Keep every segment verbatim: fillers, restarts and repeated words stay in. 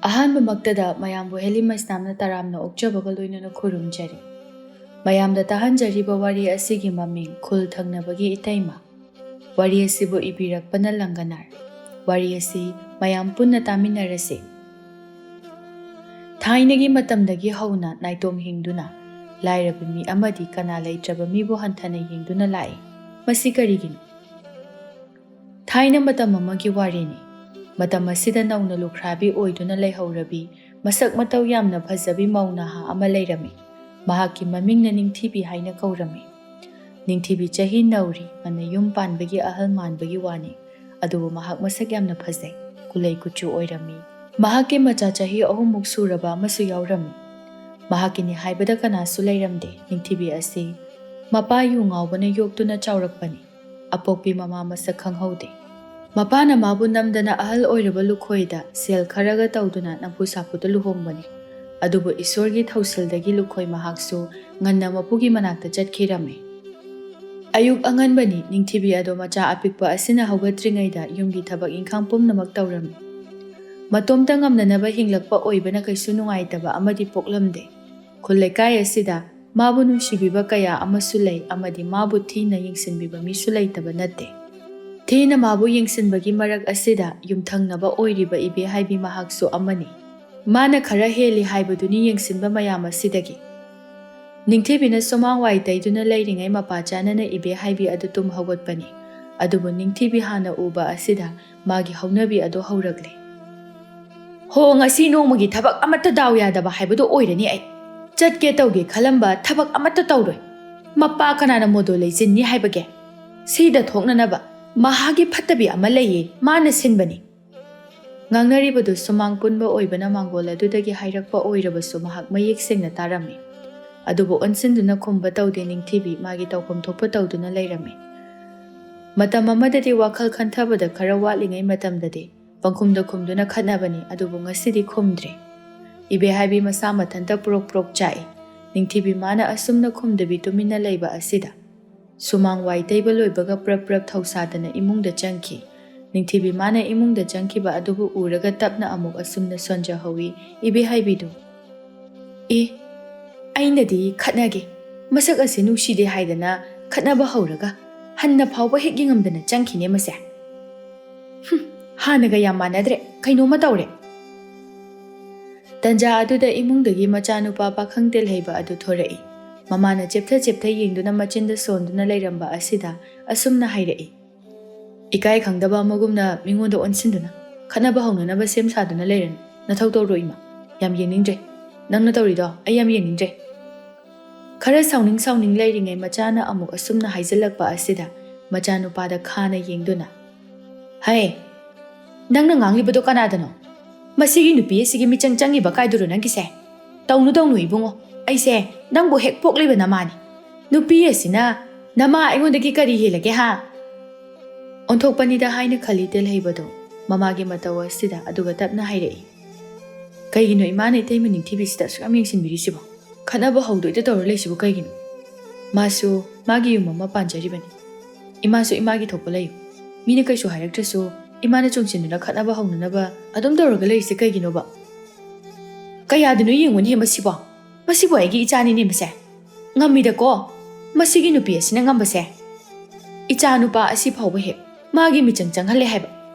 ꯑꯍꯥꯟꯕꯃꯛꯇꯗ ꯃꯌꯥꯝꯕꯨ ꯍꯦꯂꯤ ꯃꯩꯁꯅꯥꯝꯅ ꯇꯔꯥꯝꯅ ꯑꯣꯛꯆꯕꯒ ꯂꯣꯏꯅꯅ ꯈꯨꯔꯨꯝꯖꯔꯤ꯫ ꯃꯌꯥꯝꯗ ꯇꯥꯍꯟꯖꯔꯤꯕ ꯋꯥꯔꯤ ꯑꯁꯤꯒꯤ ꯃꯃꯤꯡ ꯈꯨꯜ ꯊꯪꯅꯕꯒꯤ ꯏꯇꯩꯃ꯫ ꯋꯥꯔꯤ ꯑꯁꯤꯕꯨ ꯏꯕꯤꯔꯛꯄꯅ ꯂꯪꯒꯅꯥꯔ꯫ ꯋꯥꯔꯤ ꯑꯁꯤ ꯃꯌꯥꯝ ꯄꯨꯟꯅ ꯇꯥꯃꯤꯟꯅꯔꯁꯤ꯫ ꯊꯥꯏꯅꯒꯤ ꯃꯇꯝꯗꯒꯤ ꯍꯧꯅ ꯅꯥꯏꯇꯣꯝ ꯍꯤꯡꯗꯨꯅ ꯂꯥꯏꯔꯕ ꯃꯤ ꯑꯃꯗꯤ ꯀꯅꯥ ꯂꯩꯇ꯭ꯔꯕ ꯃꯤꯕꯨ ꯍꯟꯊꯅ ꯌꯦꯡꯗꯨꯅ ꯂꯥꯛꯏ꯫ ꯃꯁꯤ ꯀꯔꯤꯒꯤꯅꯣ? ꯊꯥꯏꯅ ꯃꯇꯝ ꯑꯃꯒꯤ ꯋꯥꯔꯤꯅꯤ꯫ ꯃꯇꯝ ꯑꯁꯤꯗ ꯅꯧꯅ ꯂꯨꯈ꯭ꯔꯥꯕꯤ ꯑꯣꯏꯗꯨꯅ ꯂꯩꯍꯧꯔꯕꯤ, ꯃꯁꯛ ꯃꯇꯧ ꯌꯥꯝꯅ ꯐꯖꯕꯤ ꯃꯧ ꯅꯍꯥ ꯑꯃ ꯂꯩꯔꯝꯃꯤ꯫ ꯃꯍꯥꯛꯀꯤ ꯃꯃꯤꯡꯅ ꯅꯤꯡꯊꯤꯕꯤ ꯍꯥꯏꯅ ꯀꯧꯔꯝꯃꯤ꯫ ꯅꯤꯡꯊꯤꯕꯤ ꯆꯍꯤ ꯅꯧꯔꯤ, ꯉꯟꯅ ꯌꯨꯝ ꯄꯥꯟꯕꯒꯤ ꯑꯍꯜ ꯃꯥꯟꯕꯒꯤ ꯋꯥꯅꯤ꯫ ꯑꯗꯨꯕꯨ ꯃꯍꯥꯛ ꯃꯁꯛ ꯌꯥꯝꯅ ꯐꯖꯩ, ꯀꯨꯂꯩ ꯀꯨꯆꯨ ꯑꯣꯏꯔꯝꯃꯤ꯫ ꯃꯍꯥꯛꯀꯤ ꯃꯆꯥ ꯆꯍꯤ ꯑꯍꯨꯝꯃꯨꯛ ꯁꯨꯔꯕ ꯑꯃꯁꯨ ꯌꯥꯎꯔꯝꯃꯤ꯫ ꯃꯍꯥꯛꯀꯤꯅꯤ ꯍꯥꯏꯕꯗ ꯀꯅꯥꯁꯨ ꯂꯩꯔꯝꯗꯦ꯫ ꯅꯤꯡꯊꯤꯕꯤ ꯑꯁꯤ ꯃꯄꯥ ꯌꯨ ꯉꯥꯎꯕꯅ ꯌꯣꯛꯇꯨꯅ ꯆꯥꯎꯔꯛꯄꯅꯤ꯫ ꯑꯄꯣꯛꯄꯤ ꯃꯃꯥ ꯃꯁꯛ ꯈꯪꯍꯧꯗꯦ꯫ ꯃꯄꯥꯅ ꯃꯥꯕꯨ ꯅꯝꯗꯅ ꯑꯍꯜ ꯑꯣꯏꯔꯕ ꯂꯨꯈꯣꯏꯗ ꯁꯦꯜ ꯈꯔꯒ ꯇꯧꯗꯨꯅ ꯅꯝꯐꯨ ꯁꯥꯐꯨꯗ ꯂꯨꯍꯣꯡꯕꯅꯤ꯫ ꯑꯗꯨꯕꯨ ꯏꯁꯣꯔꯒꯤ ꯊꯧꯁꯤꯜꯗꯒꯤ ꯂꯨꯈꯣꯏ ꯃꯍꯥꯛꯁꯨ ꯉꯟꯅ ꯃꯄꯨꯒꯤ ꯃꯅꯥꯛꯇ ꯆꯠꯈꯤꯔꯝꯃꯤ꯫ ꯑꯌꯨꯛ ꯑꯉꯟꯕꯅꯤ꯫ ꯅꯤꯡꯊꯤꯕꯤ ꯑꯗꯣ ꯃꯆꯥ ꯑꯄꯤꯛꯄ ꯑꯁꯤꯅ ꯍꯧꯒꯠꯇ꯭ꯔꯤꯉꯩꯗ ꯌꯨꯝꯒꯤ ꯊꯕꯛ ꯏꯪꯈꯥꯡ ꯄꯨꯝꯅꯃꯛ ꯇꯧꯔꯝꯃꯤ꯫ ꯃꯇꯣꯝꯇ ꯉꯝꯅꯅꯕ ꯍꯤꯡꯂꯛꯄ ꯑꯣꯏꯕꯅ ꯀꯩꯁꯨ ꯅꯨꯡꯉꯥꯏꯇꯕ ꯑꯃꯗꯤ ꯄꯣꯛꯂꯝꯗꯦ꯫ ꯈꯨꯜ ꯂꯩꯀꯥꯏ ꯑꯁꯤꯗ ꯃꯥꯕꯨ ꯅꯨꯡꯁꯤꯕꯤꯕ ꯀꯌꯥ ꯑꯃꯁꯨ ꯂꯩ ꯑꯃꯗꯤ ꯃꯥꯕꯨ ꯊꯤꯅ ꯌꯦꯡꯁꯤꯟꯕꯤꯕ ꯃꯤꯁꯨ ꯂꯩꯇꯕ ꯅꯠꯇꯦ꯫ ꯊꯤꯅ ꯃꯥꯕꯨ ꯌꯦꯡꯁꯤꯟꯕꯒꯤ ꯃꯔꯛ ꯑꯁꯤꯗ ꯌꯨꯝꯊꯪꯅꯕ ꯑꯣꯏꯔꯤꯕ ꯏꯕꯦꯍꯥꯏꯕꯤ ꯃꯍꯥꯛꯁꯨ ꯑꯃꯅꯤ꯫ ꯃꯥꯅ ꯈꯔ ꯍꯦꯜꯂꯤ ꯍꯥꯏꯕꯗꯨꯅꯤ ꯌꯦꯡꯁꯤꯟꯕ ꯃꯌꯥꯝ ꯑꯁꯤꯗꯒꯤ꯫ ꯅꯤꯡꯊꯤꯕꯤꯅ ꯁꯨꯃꯥꯡ ꯋꯥꯏ ꯇꯩꯗꯨꯅ ꯂꯩꯔꯤꯉꯩ ꯃꯄꯥ ꯆꯥꯅꯅ ꯏꯕꯦꯍꯥꯏꯕꯤ ꯑꯗꯨ ꯇꯨꯝ ꯍꯧꯒꯠꯄꯅꯤ꯫ ꯑꯗꯨꯕꯨ ꯅꯤꯡꯊꯤꯕꯤ ꯍꯥꯟꯅ ꯎꯕ ꯑꯁꯤꯗ ꯃꯥꯒꯤ ꯍꯧꯅꯕꯤ ꯑꯗꯨ ꯍꯧꯔꯛꯂꯦ꯫ "ꯍꯣ, ꯉꯁꯤ ꯅꯣꯡꯃꯒꯤ ꯊꯕꯛ ꯑꯃꯠꯇ ꯗꯥꯎ ꯌꯥꯗꯕ ꯍꯥꯏꯕꯗꯨ ꯑꯣꯏꯔꯅꯤ꯫ ꯑꯩ ꯆꯠꯀꯦ ꯇꯧꯒꯦ ꯈꯜꯂꯝꯕ ꯊꯕꯛ ꯑꯃꯠꯇ ꯇꯧꯔꯣꯏ꯫ ꯃꯄꯥ ꯀꯅꯥꯅ ꯃꯣꯗꯣ ꯂꯩꯖꯤꯟꯅꯤ ꯍꯥꯏꯕꯒꯦ? ꯁꯤꯗ ꯊꯣꯛꯅꯅꯕ ꯃꯍꯥꯛꯀꯤ ꯐꯠꯇꯕꯤ ꯑꯃ ꯂꯩꯌꯦ, ꯃꯥꯅ ꯁꯤꯟꯕꯅꯤ꯫" ꯉꯥꯡꯅꯔꯤꯕꯗꯨ ꯁꯨꯃꯥꯡ ꯄꯨꯟꯕ ꯑꯣꯏꯕꯅ ꯃꯥꯡꯒꯣꯜ ꯑꯗꯨꯗꯒꯤ ꯍꯥꯏꯔꯛꯄ ꯑꯣꯏꯔꯕꯁꯨ ꯃꯍꯥꯛ ꯃꯌꯦꯛ ꯁꯦꯡꯅ ꯇꯥꯔꯝꯃꯤ꯫ ꯑꯗꯨꯕꯨ ꯑꯣꯟꯁꯤꯟꯗꯨꯅ ꯈꯨꯝꯕ ꯇꯧꯗꯦ, ꯅꯤꯡꯊꯤꯕꯤ ꯃꯥꯒꯤ ꯇꯧꯐꯝ ꯊꯣꯛꯄ ꯇꯧꯗꯨꯅ ꯂꯩꯔꯝꯃꯤ꯫ ꯃꯇꯝ ꯑꯃꯗꯗꯤ ꯋꯥꯈꯜ ꯈꯟꯊꯕꯗ ꯈꯔ ꯋꯥꯠꯂꯤꯉꯩ ꯃꯇꯝꯗꯗꯤ ꯄꯪꯈꯨꯝꯗ ꯈꯨꯝꯗꯨꯅ ꯈꯠꯅꯕꯅꯤ, ꯑꯗꯨꯕꯨ ꯉꯁꯤꯗꯤ ꯈꯨꯝꯗ꯭ꯔꯦ꯫ ꯏꯕꯦꯍꯥꯏꯕꯤ ꯃꯁꯥ ꯃꯊꯟꯇ ꯄ꯭ꯔꯣꯛ ꯄ꯭ꯔꯣꯛ ꯆꯥꯛꯏ꯫ ꯅꯤꯡꯊꯤꯕꯤ ꯃꯥꯅ ꯑꯁꯨꯝꯅ ꯈꯨꯝꯗꯕꯤ ꯇꯨꯃꯤꯟꯅ ꯂꯩꯕ ꯑꯁꯤꯗ ꯁꯨꯃꯥꯡ ꯋꯥꯏ ꯇꯩꯕ ꯂꯣꯏꯕꯒ ꯄ꯭ꯔꯞ ꯄ꯭ꯔꯞ ꯊꯧꯁꯥꯗꯅ ꯏꯃꯨꯡꯗ ꯆꯪꯈꯤ꯫ ꯅꯤꯡꯊꯤꯕꯤ ꯃꯥꯅ ꯏꯃꯨꯡꯗ ꯆꯪꯈꯤꯕ ꯑꯗꯨꯕꯨ ꯎꯔꯒ ꯇꯞꯅ ꯑꯃꯨꯛ ꯑꯁꯨꯝꯅ ꯁꯣꯟꯖꯍꯧꯏ, ꯏꯕꯦꯍꯩꯕꯤꯗꯨ꯫ ꯑꯦ, ꯑꯩꯅꯗꯤ ꯈꯠꯅꯒꯦ, ꯃꯁꯛ ꯑꯁꯤ ꯅꯨꯡꯁꯤꯗꯦ ꯍꯥꯏꯗꯅ ꯈꯠꯅꯕ ꯍꯧꯔꯒ ꯍꯟꯅ ꯐꯥꯎꯕ ꯍꯦꯛ ꯌꯦꯡꯉꯝꯗꯅ ꯆꯪꯈꯤꯅꯦ ꯃꯁꯦ꯫ ꯍꯨꯝ, ꯍꯥꯟꯅꯒ ꯌꯥꯝ ꯃꯥꯟꯅꯗ꯭ꯔꯦ, ꯀꯩꯅꯣꯝꯃ ꯇꯧꯔꯦ꯫ ꯇꯟꯖꯥ ꯑꯗꯨꯗ ꯏꯃꯨꯡꯗꯒꯤ ꯃꯆꯥꯅꯨꯄꯥ ꯄꯥꯈꯪ ꯇꯦꯜꯍꯩꯕ ꯑꯗꯨ ꯊꯣꯔꯛꯏ꯫ ꯃꯃꯥꯅ ꯆꯦꯞꯊ ꯆꯦꯞꯊ ꯌꯦꯡꯗꯨꯅ ꯃꯆꯤꯟꯗ ꯁꯣꯟꯗꯨꯅ ꯂꯩꯔꯝꯕ ꯑꯁꯤꯗ ꯑꯁꯨꯝꯅ ꯍꯥꯏꯔꯛꯏ, ꯏꯀꯥꯏ ꯈꯪꯗꯕ ꯑꯃꯒꯨꯝꯅ ꯃꯤꯉꯣꯟꯗ ꯑꯣꯟꯁꯤꯟꯗꯨꯅ ꯈꯠꯅꯕ ꯍꯧꯅꯅꯕ ꯁꯦꯝ ꯁꯥꯗꯨꯅ ꯂꯩꯔꯅꯨ꯫ ꯅꯊꯧ ꯇꯧꯔꯣ ꯏꯃꯥ, ꯌꯥꯝ ꯌꯦꯡꯅꯤꯡꯗ꯭ꯔꯦ꯫ ꯅꯪꯅ ꯇꯧꯔꯤꯗꯣ ꯑꯩ ꯌꯥꯝ ꯌꯦꯡꯅꯤꯡꯗ꯭ꯔꯦ꯫ ꯈꯔ ꯁꯥꯎꯅꯤꯡ ꯁꯥꯎꯅꯤꯡ ꯂꯩꯔꯤꯉꯩ ꯃꯆꯥꯅ ꯑꯃꯨꯛ ꯑꯁꯨꯝꯅ ꯍꯥꯏꯖꯤꯜꯂꯛꯄ ꯑꯁꯤꯗ ꯃꯆꯥꯅꯨꯄꯥꯗ ꯈꯥꯅ ꯌꯦꯡꯗꯨꯅ, ꯍꯩ, ꯅꯪꯅ ꯉꯥꯡꯂꯤꯕꯗꯣ ꯀꯅꯥꯗꯅꯣ? ꯃꯁꯤꯒꯤ ꯅꯨꯄꯤ ꯑꯁꯤꯒꯤ ꯃꯤꯆꯪ ꯆꯪꯉꯤꯕ ꯀꯥꯏꯗꯨꯔꯣ ꯅꯪꯒꯤꯁꯦ? ꯇꯧꯅꯨ ꯇꯧꯅꯨ ꯏꯕꯨꯡꯉꯣ, ꯑꯩꯁꯦ ꯅꯪꯕꯨ ꯍꯦꯛ ꯄꯣꯛꯂꯤꯕ ꯅꯃꯥꯅꯤ꯫ ꯅꯨꯄꯤ ꯑꯁꯤꯅ ꯅꯃꯥ ꯑꯩꯉꯣꯟꯗꯒꯤ ꯀꯔꯤ ꯍꯦꯜꯂꯒꯦ ꯍꯥ? ꯑꯣꯟꯊꯣꯛꯄꯅꯤꯗ ꯍꯥꯏꯅ ꯈꯜꯂꯤ ꯇꯦꯜꯍꯩꯕꯗꯣ ꯃꯃꯥꯒꯤ ꯃꯇꯧ ꯑꯁꯤꯗ, ꯑꯗꯨꯒ ꯇꯞꯅ ꯍꯥꯏꯔꯛꯏ, ꯀꯩꯒꯤꯅꯣ ꯏꯃꯥꯅ ꯏꯇꯩꯃ ꯅꯤꯡꯊꯤꯕꯤꯁꯤꯗ ꯑꯁꯨꯛ ꯌꯥꯝ ꯌꯦꯡꯁꯤꯟꯕꯤꯔꯤꯁꯤꯕꯣ? ꯈꯠꯅꯕ ꯍꯧꯗꯣꯏꯗ ꯇꯧꯔ ꯂꯩꯁꯤꯕꯨ ꯀꯩꯒꯤꯅꯣ? ꯃꯥꯁꯨ ꯃꯥꯒꯤ ꯌꯨꯝ ꯑꯃ ꯄꯥꯟꯖꯔꯤꯕꯅꯤ꯫ ꯏꯃꯥꯁꯨ ꯏꯃꯥꯒꯤ ꯊꯣꯛꯄ ꯂꯩꯌꯨ꯫ ꯃꯤꯅ ꯀꯩꯁꯨ ꯍꯥꯏꯔꯛꯇ꯭ꯔꯁꯨ ꯏꯃꯥꯅ ꯆꯣꯡꯁꯤꯟꯗꯨꯅ ꯈꯠꯅꯕ ꯍꯧꯅꯅꯕ ꯑꯗꯨꯝ ꯇꯧꯔꯒ ꯂꯩꯔꯤꯁꯦ ꯀꯩꯒꯤꯅꯣꯕ? ꯀꯌꯥꯗꯅꯣ ꯌꯦꯡꯉꯨꯅꯦ ꯃꯁꯤꯕꯣ꯫ ꯃꯁꯤꯕꯨ ꯑꯩꯒꯤ ꯏꯆꯥꯅꯤꯅꯦ ꯃꯁꯦ꯫ ꯉꯝꯃꯤꯗꯀꯣ ꯃꯁꯤꯒꯤ ꯅꯨꯄꯤ ꯑꯁꯤꯅ ꯉꯝꯕꯁꯦ꯫ ꯏꯆꯥ ꯅꯨꯄꯥ ꯑꯁꯤ ꯐꯥꯎꯕ ꯍꯦꯛ ꯃꯥꯒꯤ ꯃꯤꯆꯪ ꯆꯪꯍꯜꯂꯦ ꯍꯥꯏꯕ꯫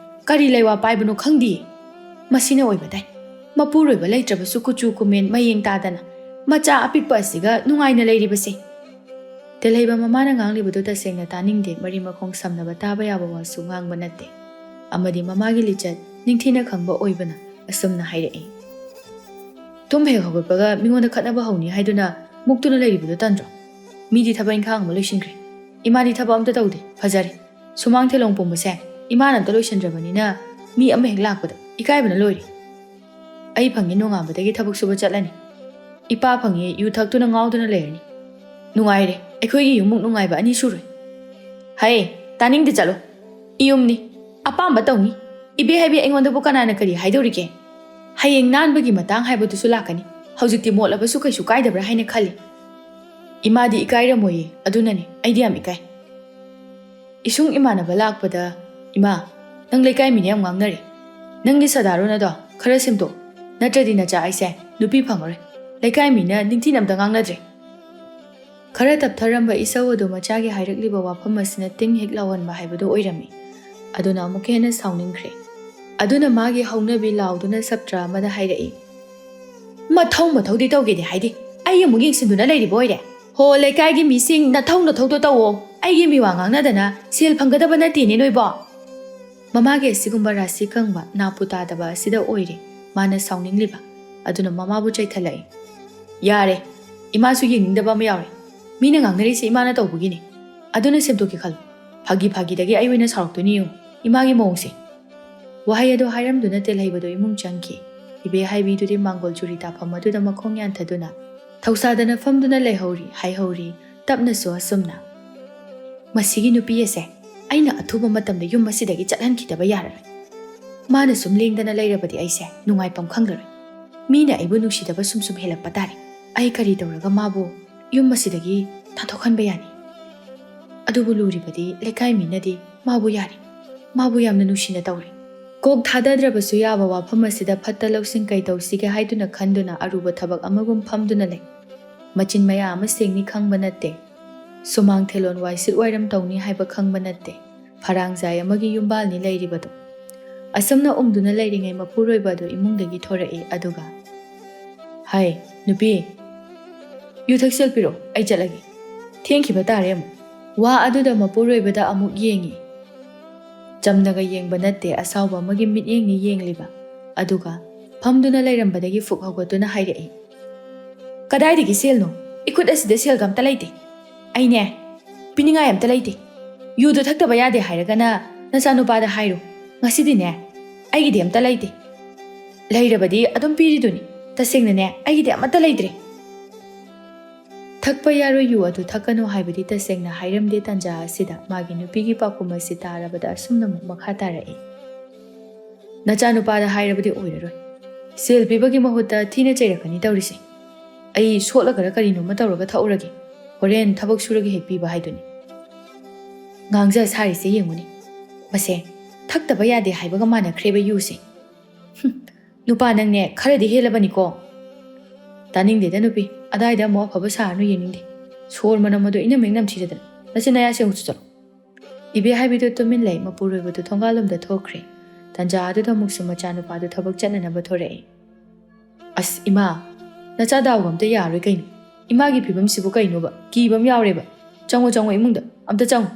ꯀꯔꯤ ꯂꯩꯋꯥ ꯄꯥꯏꯕꯅꯣ ꯈꯪꯗꯤꯌꯦ꯫ ꯃꯁꯤꯅ ꯑꯣꯏꯕ ꯇꯥꯏ꯫ ꯃꯄꯨꯔꯣꯏꯕ ꯂꯩꯇ꯭ꯔꯕꯁꯨ ꯀꯨꯆꯨ ꯀꯨꯃꯦꯟ ꯃꯌꯦꯡ ꯇꯥꯗꯅ ꯃꯆꯥ ꯑꯄꯤꯛꯄ ꯑꯁꯤꯒ ꯅꯨꯡꯉꯥꯏꯅ ꯂꯩꯔꯤꯕꯁꯦ꯫ ꯇꯦꯜꯍꯩꯕ ꯃꯃꯥꯅ ꯉꯥꯡꯂꯤꯕꯗꯨ ꯇꯁꯦꯡꯅ ꯇꯥꯅꯤꯡꯗꯦ, ꯃꯔꯤ ꯃꯈꯣꯡ ꯁꯝꯅꯕ ꯇꯥꯕ ꯌꯥꯕ ꯋꯥꯁꯨ ꯉꯥꯡꯕ ꯅꯠꯇꯦ꯫ ꯑꯃꯗꯤ ꯃꯃꯥꯒꯤ ꯂꯤꯆꯠ ꯅꯤꯡꯊꯤꯅ ꯈꯪꯕ ꯑꯣꯏꯕꯅ ꯑꯁꯨꯝꯅ ꯍꯥꯏꯔꯛꯏ꯫ ꯇꯨꯝ ꯍꯦꯛ ꯍꯧꯒꯠꯄꯒ ꯃꯤꯉꯣꯟꯗ ꯈꯠꯅꯕ ꯍꯧꯅꯤ ꯍꯥꯏꯗꯨꯅ ꯃꯨꯛꯇꯨꯅ ꯂꯩꯔꯤꯕꯗꯣ ꯇꯟꯗ꯭ꯔꯣ? ꯃꯤꯗꯤ ꯊꯕꯛ ꯏꯪꯈꯥꯡ ꯑꯃ ꯂꯣꯏꯁꯤꯟꯈ꯭ꯔꯦ꯫ ꯏꯃꯥꯗꯤ ꯊꯕꯛ ꯑꯝꯇ ꯇꯧꯗꯦ꯫ ꯐꯖꯔꯦ꯫ ꯁꯨꯃꯥꯡ ꯊꯦꯂꯣꯡ ꯄꯨꯝꯕꯁꯦ ꯏꯃꯥꯅ ꯑꯝꯇ ꯂꯣꯏꯁꯤꯟꯗ꯭ꯔꯕꯅꯤꯅ ꯃꯤ ꯑꯃ ꯍꯦꯛ ꯂꯥꯛꯄꯗ ꯏꯀꯥꯏꯕꯅ ꯂꯣꯏꯔꯦ꯫ ꯑꯩ ꯐꯪꯉꯤ ꯅꯣꯡꯉꯥꯟꯕꯗꯒꯤ ꯊꯕꯛ ꯁꯨꯕ ꯆꯠꯂꯅꯤ꯫ ꯏꯄꯥ ꯐꯪꯉꯤ ꯌꯨ ꯊꯛꯇꯨꯅ ꯉꯥꯎꯗꯨꯅ ꯂꯩꯔꯅꯤ꯫ ꯅꯨꯡꯉꯥꯏꯔꯦ ꯑꯩꯈꯣꯏꯒꯤ ꯌꯨꯝꯃꯨꯛ ꯅꯨꯡꯉꯥꯏꯕ ꯑꯅꯤ ꯁꯨꯔꯣꯏ꯫ ꯍꯩ, ꯇꯥꯅꯤꯡꯗꯦ ꯆꯠꯂꯣ꯫ ꯏꯌꯨꯝꯅꯤ꯫ ꯑꯄꯥꯝꯕ ꯇꯧꯅꯤ꯫ ꯏꯕꯦ ꯍꯥꯏꯕꯤ ꯑꯩꯉꯣꯟꯗꯕꯨ ꯀꯅꯥꯅ ꯀꯔꯤ ꯍꯥꯏꯗꯧꯔꯤꯒꯦ? ꯍꯌꯦꯡ ꯅꯥꯟꯕꯒꯤ ꯃꯇꯥꯡ ꯍꯥꯏꯕꯗꯨꯁꯨ ꯂꯥꯛꯀꯅꯤ꯫ ꯍꯧꯖꯤꯛꯇꯤ ꯃꯣꯠꯂꯕꯁꯨ ꯀꯩꯁꯨ ꯀꯥꯏꯗꯕ꯭ꯔꯥ ꯍꯥꯏꯅ ꯈꯜꯂꯤ꯫ ꯏꯃꯥꯗꯤ ꯏꯀꯥꯏꯔꯝꯃꯣꯏꯌꯦ, ꯑꯗꯨꯅꯅꯦ ꯑꯩꯗꯤ ꯌꯥꯝ ꯏꯀꯥꯏ꯫ ꯏꯁꯨꯡ ꯏꯃꯥꯟꯅꯕ ꯂꯥꯛꯄꯗ, "ꯏꯃꯥ, ꯅꯪ ꯂꯩꯀꯥꯏ ꯃꯤꯅ ꯌꯥꯝ ꯉꯥꯡꯅꯔꯦ꯫ ꯅꯪꯒꯤ ꯁꯥꯗꯥꯔꯣꯟ ꯑꯗꯣ ꯈꯔ ꯁꯦꯝꯗꯣꯛ, ꯅꯠꯇ꯭ꯔꯗꯤ ꯅꯆꯥ ꯑꯩꯁꯦ ꯅꯨꯄꯤ ꯐꯪꯉꯔꯣꯏ꯫ ꯂꯩꯀꯥꯏ ꯃꯤꯅ ꯅꯤꯡꯊꯤꯅ ꯑꯝꯇ ꯉꯥꯡꯅꯗ꯭ꯔꯦ꯫ ꯈꯔ ꯇꯞꯊꯔꯝꯕ ꯏꯁꯧ ꯑꯗꯨ ꯃꯆꯥꯒꯤ ꯍꯥꯏꯔꯛꯂꯤꯕ ꯋꯥꯐꯝ ꯑꯁꯤꯅ ꯇꯤꯡ ꯍꯦꯛ ꯂꯥꯎꯍꯟꯕ ꯍꯥꯏꯕꯗꯨ ꯑꯣꯏꯔꯝꯃꯤ꯫ ꯑꯗꯨꯅ ꯑꯃꯨꯛꯀ ꯍꯦꯟꯅ ꯁꯥꯎꯅꯤꯡꯈ꯭ꯔꯦ꯫ ꯑꯗꯨꯅ ꯃꯥꯒꯤ ꯍꯧꯅꯕꯤ ꯂꯥꯎꯗꯨꯅ ꯁꯞꯇ꯭ꯔ ꯑꯃꯗ ꯍꯥꯏꯔꯛꯏ, "ꯃꯊꯧ ꯃꯊꯧꯗꯤ ꯇꯧꯒꯦꯗꯤ ꯍꯥꯏꯗꯤ, ꯑꯩ ꯑꯃꯨꯛ ꯌꯦꯡꯁꯤꯟꯗꯨꯅ ꯂꯩꯔꯤꯕ ꯑꯣꯏꯔꯦ꯫ ꯍꯣ, ꯂꯩꯀꯥꯏꯒꯤ ꯃꯤꯁꯤꯡ, ꯅꯊꯧ ꯅꯊꯧꯗꯣ ꯇꯧꯋꯣ꯫ ꯑꯩꯒꯤ ꯃꯤꯋꯥ ꯉꯥꯡꯅꯗꯅ ꯁꯦꯜ ꯐꯪꯒꯗꯕ ꯅꯠꯇꯦꯅꯦ ꯅꯣꯏꯕꯣ"꯫ ꯃꯃꯥꯒꯤ ꯑꯁꯤꯒꯨꯝꯕ ꯔꯥꯁꯤ ꯈꯪꯕ ꯅꯥꯄꯨ ꯇꯥꯗꯕ ꯑꯁꯤꯗ ꯑꯣꯏꯔꯦ ꯃꯥꯅ ꯁꯥꯎꯅꯤꯡꯂꯤꯕ꯫ ꯑꯗꯨꯅ ꯃꯃꯥꯕꯨ ꯆꯩꯊꯠꯂꯛꯏ, "ꯌꯥꯔꯦ, ꯏꯃꯥꯁꯨ ꯌꯦꯡꯅꯤꯡꯗꯕ ꯑꯃ ꯌꯥꯎꯔꯦ꯫ ꯃꯤꯅ ꯉꯥꯡꯅꯔꯤꯁꯦ ꯏꯃꯥꯅ ꯇꯧꯕꯒꯤꯅꯤ꯫ ꯑꯗꯨꯅ ꯁꯦꯝꯗꯣꯛꯀꯦ ꯈꯜꯂꯨ꯫ ꯐꯥꯒꯤ ꯐꯥꯒꯤꯗꯒꯤ ꯑꯩ ꯑꯣꯏꯅ ꯁꯥꯎꯔꯛꯇꯣꯏꯅꯤ ꯌꯦꯡꯉꯨ, ꯏꯃꯥꯒꯤ ꯃꯑꯣꯡꯁꯦ"꯫ ꯋꯥꯍꯩ ꯑꯗꯨ ꯍꯥꯏꯔꯝꯗꯨꯅ ꯇꯦꯜꯍꯩꯕꯗꯨ ꯏꯃꯨꯡ ꯆꯪꯈꯤ꯫ ꯏꯕꯦ ꯍꯥꯏꯕꯤꯗꯨꯗꯤ ꯃꯥꯡꯒꯣꯜ ꯆꯨꯔꯤ ꯇꯥꯐꯝ ꯑꯗꯨꯗ ꯃꯈꯣꯡ ꯌꯥꯟꯊꯗꯨꯅ ꯊꯧꯁꯥꯗꯅ ꯐꯝꯗꯨꯅ ꯂꯩꯍꯧꯔꯤ꯫ ꯍꯥꯏꯍꯧꯔꯤ ꯇꯞꯅꯁꯨ ꯑꯁꯨꯝꯅ, "ꯃꯁꯤꯒꯤ ꯅꯨꯄꯤ ꯑꯁꯦ ꯑꯩꯅ ꯑꯊꯨꯕ ꯃꯇꯝꯗ ꯌꯨꯝ ꯑꯁꯤꯗꯒꯤ ꯆꯠꯍꯟꯈꯤꯗꯕ ꯌꯥꯔꯔꯣꯏ꯫ ꯃꯥꯅ ꯁꯨꯝ ꯂꯦꯡꯗꯅ ꯂꯩꯔꯕꯗꯤ ꯑꯩꯁꯦ ꯅꯨꯡꯉꯥꯏꯐꯝ ꯈꯪꯂꯔꯣꯏ꯫ ꯃꯤꯅ ꯑꯩꯕꯨ ꯅꯨꯡꯁꯤꯗꯕ ꯁꯨꯝ ꯁꯨꯝ ꯍꯦꯜꯂꯛꯄ ꯇꯥꯔꯦ꯫ ꯑꯩ ꯀꯔꯤ ꯇꯧꯔꯒ ꯃꯥꯕꯨ ꯌꯨꯝ ꯑꯁꯤꯗꯒꯤ ꯊꯥꯗꯣꯛꯍꯟꯕ ꯌꯥꯅꯤ? ꯑꯗꯨꯕꯨ ꯂꯨꯔꯤꯕꯗꯤ ꯂꯩꯀꯥꯏ ꯃꯤꯅꯗꯤ ꯃꯥꯕꯨ ꯌꯥꯔꯤ, ꯃꯥꯕꯨ ꯌꯥꯝꯅ ꯅꯨꯡꯁꯤꯅ ꯇꯧꯔꯤ"꯫ ꯀꯣꯛ ꯊꯥꯗꯗ꯭ꯔꯕꯁꯨ ꯌꯥꯕ ꯋꯥꯐꯝ ꯑꯁꯤꯗ ꯐꯠꯇ ꯂꯧꯁꯤꯡ ꯀꯩ ꯇꯧꯁꯤꯒꯦ ꯍꯥꯏꯗꯨꯅ ꯈꯟꯗꯨꯅ ꯑꯔꯨꯕ ꯊꯕꯛ ꯑꯃꯒꯨꯝ ꯐꯝꯗꯨꯅ ꯂꯩ꯫ ꯃꯆꯤꯟ ꯃꯌꯥ ꯑꯃ ꯁꯦꯡꯅꯤ ꯈꯪꯕ ꯅꯠꯇꯦ꯫ ꯁꯨꯃꯥꯡ ꯊꯦꯂꯣꯟ ꯋꯥꯏ ꯁꯤꯠ ꯋꯥꯏꯔꯝ ꯇꯧꯅꯤ ꯍꯥꯏꯕ ꯈꯪꯕ ꯅꯠꯇꯦ꯫ ꯐꯔꯥꯡꯖꯥꯏ ꯑꯃꯒꯤ ꯌꯨꯝꯕꯥꯜꯅꯤ ꯂꯩꯔꯤꯕꯗꯨ꯫ ꯑꯁꯨꯝꯅ ꯎꯪꯗꯨꯅ ꯂꯩꯔꯤꯉꯩ ꯃꯄꯨꯔꯣꯏꯕ ꯑꯗꯨ ꯏꯃꯨꯡꯗꯒꯤ ꯊꯣꯔꯛꯏ, ꯑꯗꯨꯒ, "ꯍꯥꯏ, ꯅꯨꯄꯤ, ꯌꯨ ꯊꯛꯁꯦꯜ ꯄꯤꯔꯛꯑꯣ, ꯑꯩ ꯆꯠꯂꯒꯦ꯫ ꯊꯦꯡꯈꯤꯕ ꯇꯥꯔꯦ ꯑꯃꯨꯛ"꯫ ꯋꯥ ꯑꯗꯨꯗ ꯃꯄꯨꯔꯣꯏꯕꯗ ꯑꯃꯨꯛ ꯌꯦꯡꯉꯤ꯫ ꯆꯝꯅꯒ ꯌꯦꯡꯕ ꯅꯠꯇꯦ, ꯑꯁꯥꯎꯕ ꯑꯃꯒꯤ ꯃꯤꯠꯌꯦꯡꯅꯤ ꯌꯦꯡꯂꯤꯕ꯫ ꯑꯗꯨꯒ ꯐꯝꯗꯨꯅ ꯂꯩꯔꯝꯕꯗꯒꯤ ꯐꯨꯛ ꯍꯧꯒꯠꯇꯨꯅ ꯍꯥꯏꯔꯛꯏ, "ꯀꯗꯥꯏꯗꯒꯤ ꯁꯦꯜꯅꯣ? ꯏꯈꯨꯠ ꯑꯁꯤꯗ ꯁꯦꯜꯒ ꯑꯝꯇ ꯂꯩꯇꯦ꯫ ꯑꯩꯅꯦ, ꯄꯤꯅꯤꯡꯉꯥꯏ ꯑꯝꯇ ꯂꯩꯇꯦ꯫ ꯌꯨꯗꯨ ꯊꯛꯇꯕ ꯌꯥꯗꯦ ꯍꯥꯏꯔꯒꯅ ꯅꯆꯥꯅꯨꯄꯥꯗ ꯍꯥꯏꯔꯨ꯫ ꯉꯁꯤꯗꯤꯅꯦ, ꯑꯩꯒꯤꯗꯤ ꯑꯝꯇ ꯂꯩꯇꯦ꯫ ꯂꯩꯔꯕꯗꯤ ꯑꯗꯨꯝ ꯄꯤꯔꯤꯗꯨꯅꯤ꯫ ꯇꯁꯦꯡꯅꯅꯦ, ꯑꯩꯒꯤꯗꯤ ꯑꯃꯠꯇ ꯂꯩꯇ꯭ꯔꯦ"꯫ ꯊꯛꯄ ꯌꯥꯔꯣꯏ, ꯌꯨ ꯑꯗꯨ ꯊꯛꯀꯅꯨ ꯍꯥꯏꯕꯗꯤ ꯇꯁꯦꯡꯅ ꯍꯥꯏꯔꯝꯗꯦ꯫ ꯇꯥꯟꯖꯥ ꯑꯁꯤꯗ ꯃꯥꯒꯤ ꯅꯨꯄꯤꯒꯤ ꯄꯥꯎꯈꯨꯝ ꯑꯁꯤ ꯇꯥꯔꯕꯗ ꯑꯁꯨꯝꯅ ꯑꯃꯨꯛ ꯃꯈꯥ ꯇꯥꯔꯛꯏ, "ꯅꯆꯥꯅꯨꯄꯥꯗ ꯍꯥꯏꯔꯕꯗꯤ ꯑꯣꯏꯔꯔꯣꯏ꯫ ꯁꯦꯜ ꯄꯤꯕꯒꯤ ꯃꯍꯨꯠꯇ ꯊꯤꯅ ꯆꯩꯔꯛꯀꯅꯤ ꯇꯧꯔꯤꯁꯦ꯫ ꯑꯩ ꯁꯣꯠꯂꯒꯔ ꯀꯔꯤꯅꯣꯃ ꯇꯧꯔꯒ ꯊꯛꯎꯔꯒꯦ꯫ ꯍꯣꯔꯦꯟ ꯊꯕꯛ ꯁꯨꯔꯒ ꯍꯦꯛ ꯄꯤꯕ ꯍꯥꯏꯗꯨꯅꯤ꯫ ꯉꯥꯡꯖ ꯁꯥꯔꯤꯁꯦ ꯌꯦꯡꯉꯨꯅꯦ꯫ ꯃꯁꯦ ꯊꯛꯇꯕ ꯌꯥꯗꯦ ꯍꯥꯏꯕꯒ ꯃꯥꯟꯅꯈ꯭ꯔꯦꯕ ꯌꯨꯁꯦ꯫ ꯍꯨꯝ, ꯅꯨꯄꯥ ꯅꯪꯅꯦ ꯈꯔꯗꯤ ꯍꯦꯜꯂꯕꯅꯤꯀꯣ꯫ ꯇꯥꯅꯤꯡꯗꯦꯗ ꯅꯨꯄꯤ, ꯑꯗꯥꯏꯗ ꯑꯃꯨꯛ ꯑꯐꯕ ꯁꯥꯔꯅꯨ, ꯌꯦꯡꯅꯤꯡꯗꯦ꯫ ꯁꯣꯔ ꯃꯅꯝ ꯑꯗꯨ ꯏꯅꯝ ꯍꯦꯛ ꯅꯝꯊꯤꯔꯗꯅ꯫ ꯅꯆꯤꯟ ꯅꯌꯥ ꯁꯦꯡꯉꯨꯆꯣ ꯆꯠꯂꯣ꯫ ꯏꯕꯦ ꯍꯥꯏꯕꯤꯗꯨ ꯇꯨꯃꯤꯟ ꯂꯩ, ꯃꯄꯨꯔꯣꯏꯕꯗꯨ ꯊꯣꯡꯒꯥꯜꯂꯣꯝꯗ ꯊꯣꯛꯈ꯭ꯔꯦ꯫ ꯇꯟꯖꯥ ꯑꯗꯨꯗ ꯑꯃꯨꯛꯁꯨ ꯃꯆꯥꯅꯨꯄꯥꯗꯨ ꯊꯕꯛ ꯆꯠꯅꯅꯕ ꯊꯣꯔꯛꯏ꯫ "ꯑꯁ ꯏꯃꯥ, ꯅꯆꯥ ꯗꯥꯎꯒ ꯑꯝꯇ ꯌꯥꯔꯣꯏ ꯀꯩꯅꯣ꯫ ꯏꯃꯥꯒꯤ ꯐꯤꯕꯝꯁꯤꯕꯨ ꯀꯩꯅꯣꯕ? ꯀꯤꯕ ꯑꯃ ꯌꯥꯎꯔꯦꯕ꯫ ꯆꯪꯉꯣ, ꯆꯪꯉꯣ, ꯏꯃꯨꯡꯗ ꯑꯝꯇ ꯆꯪꯉꯣ꯫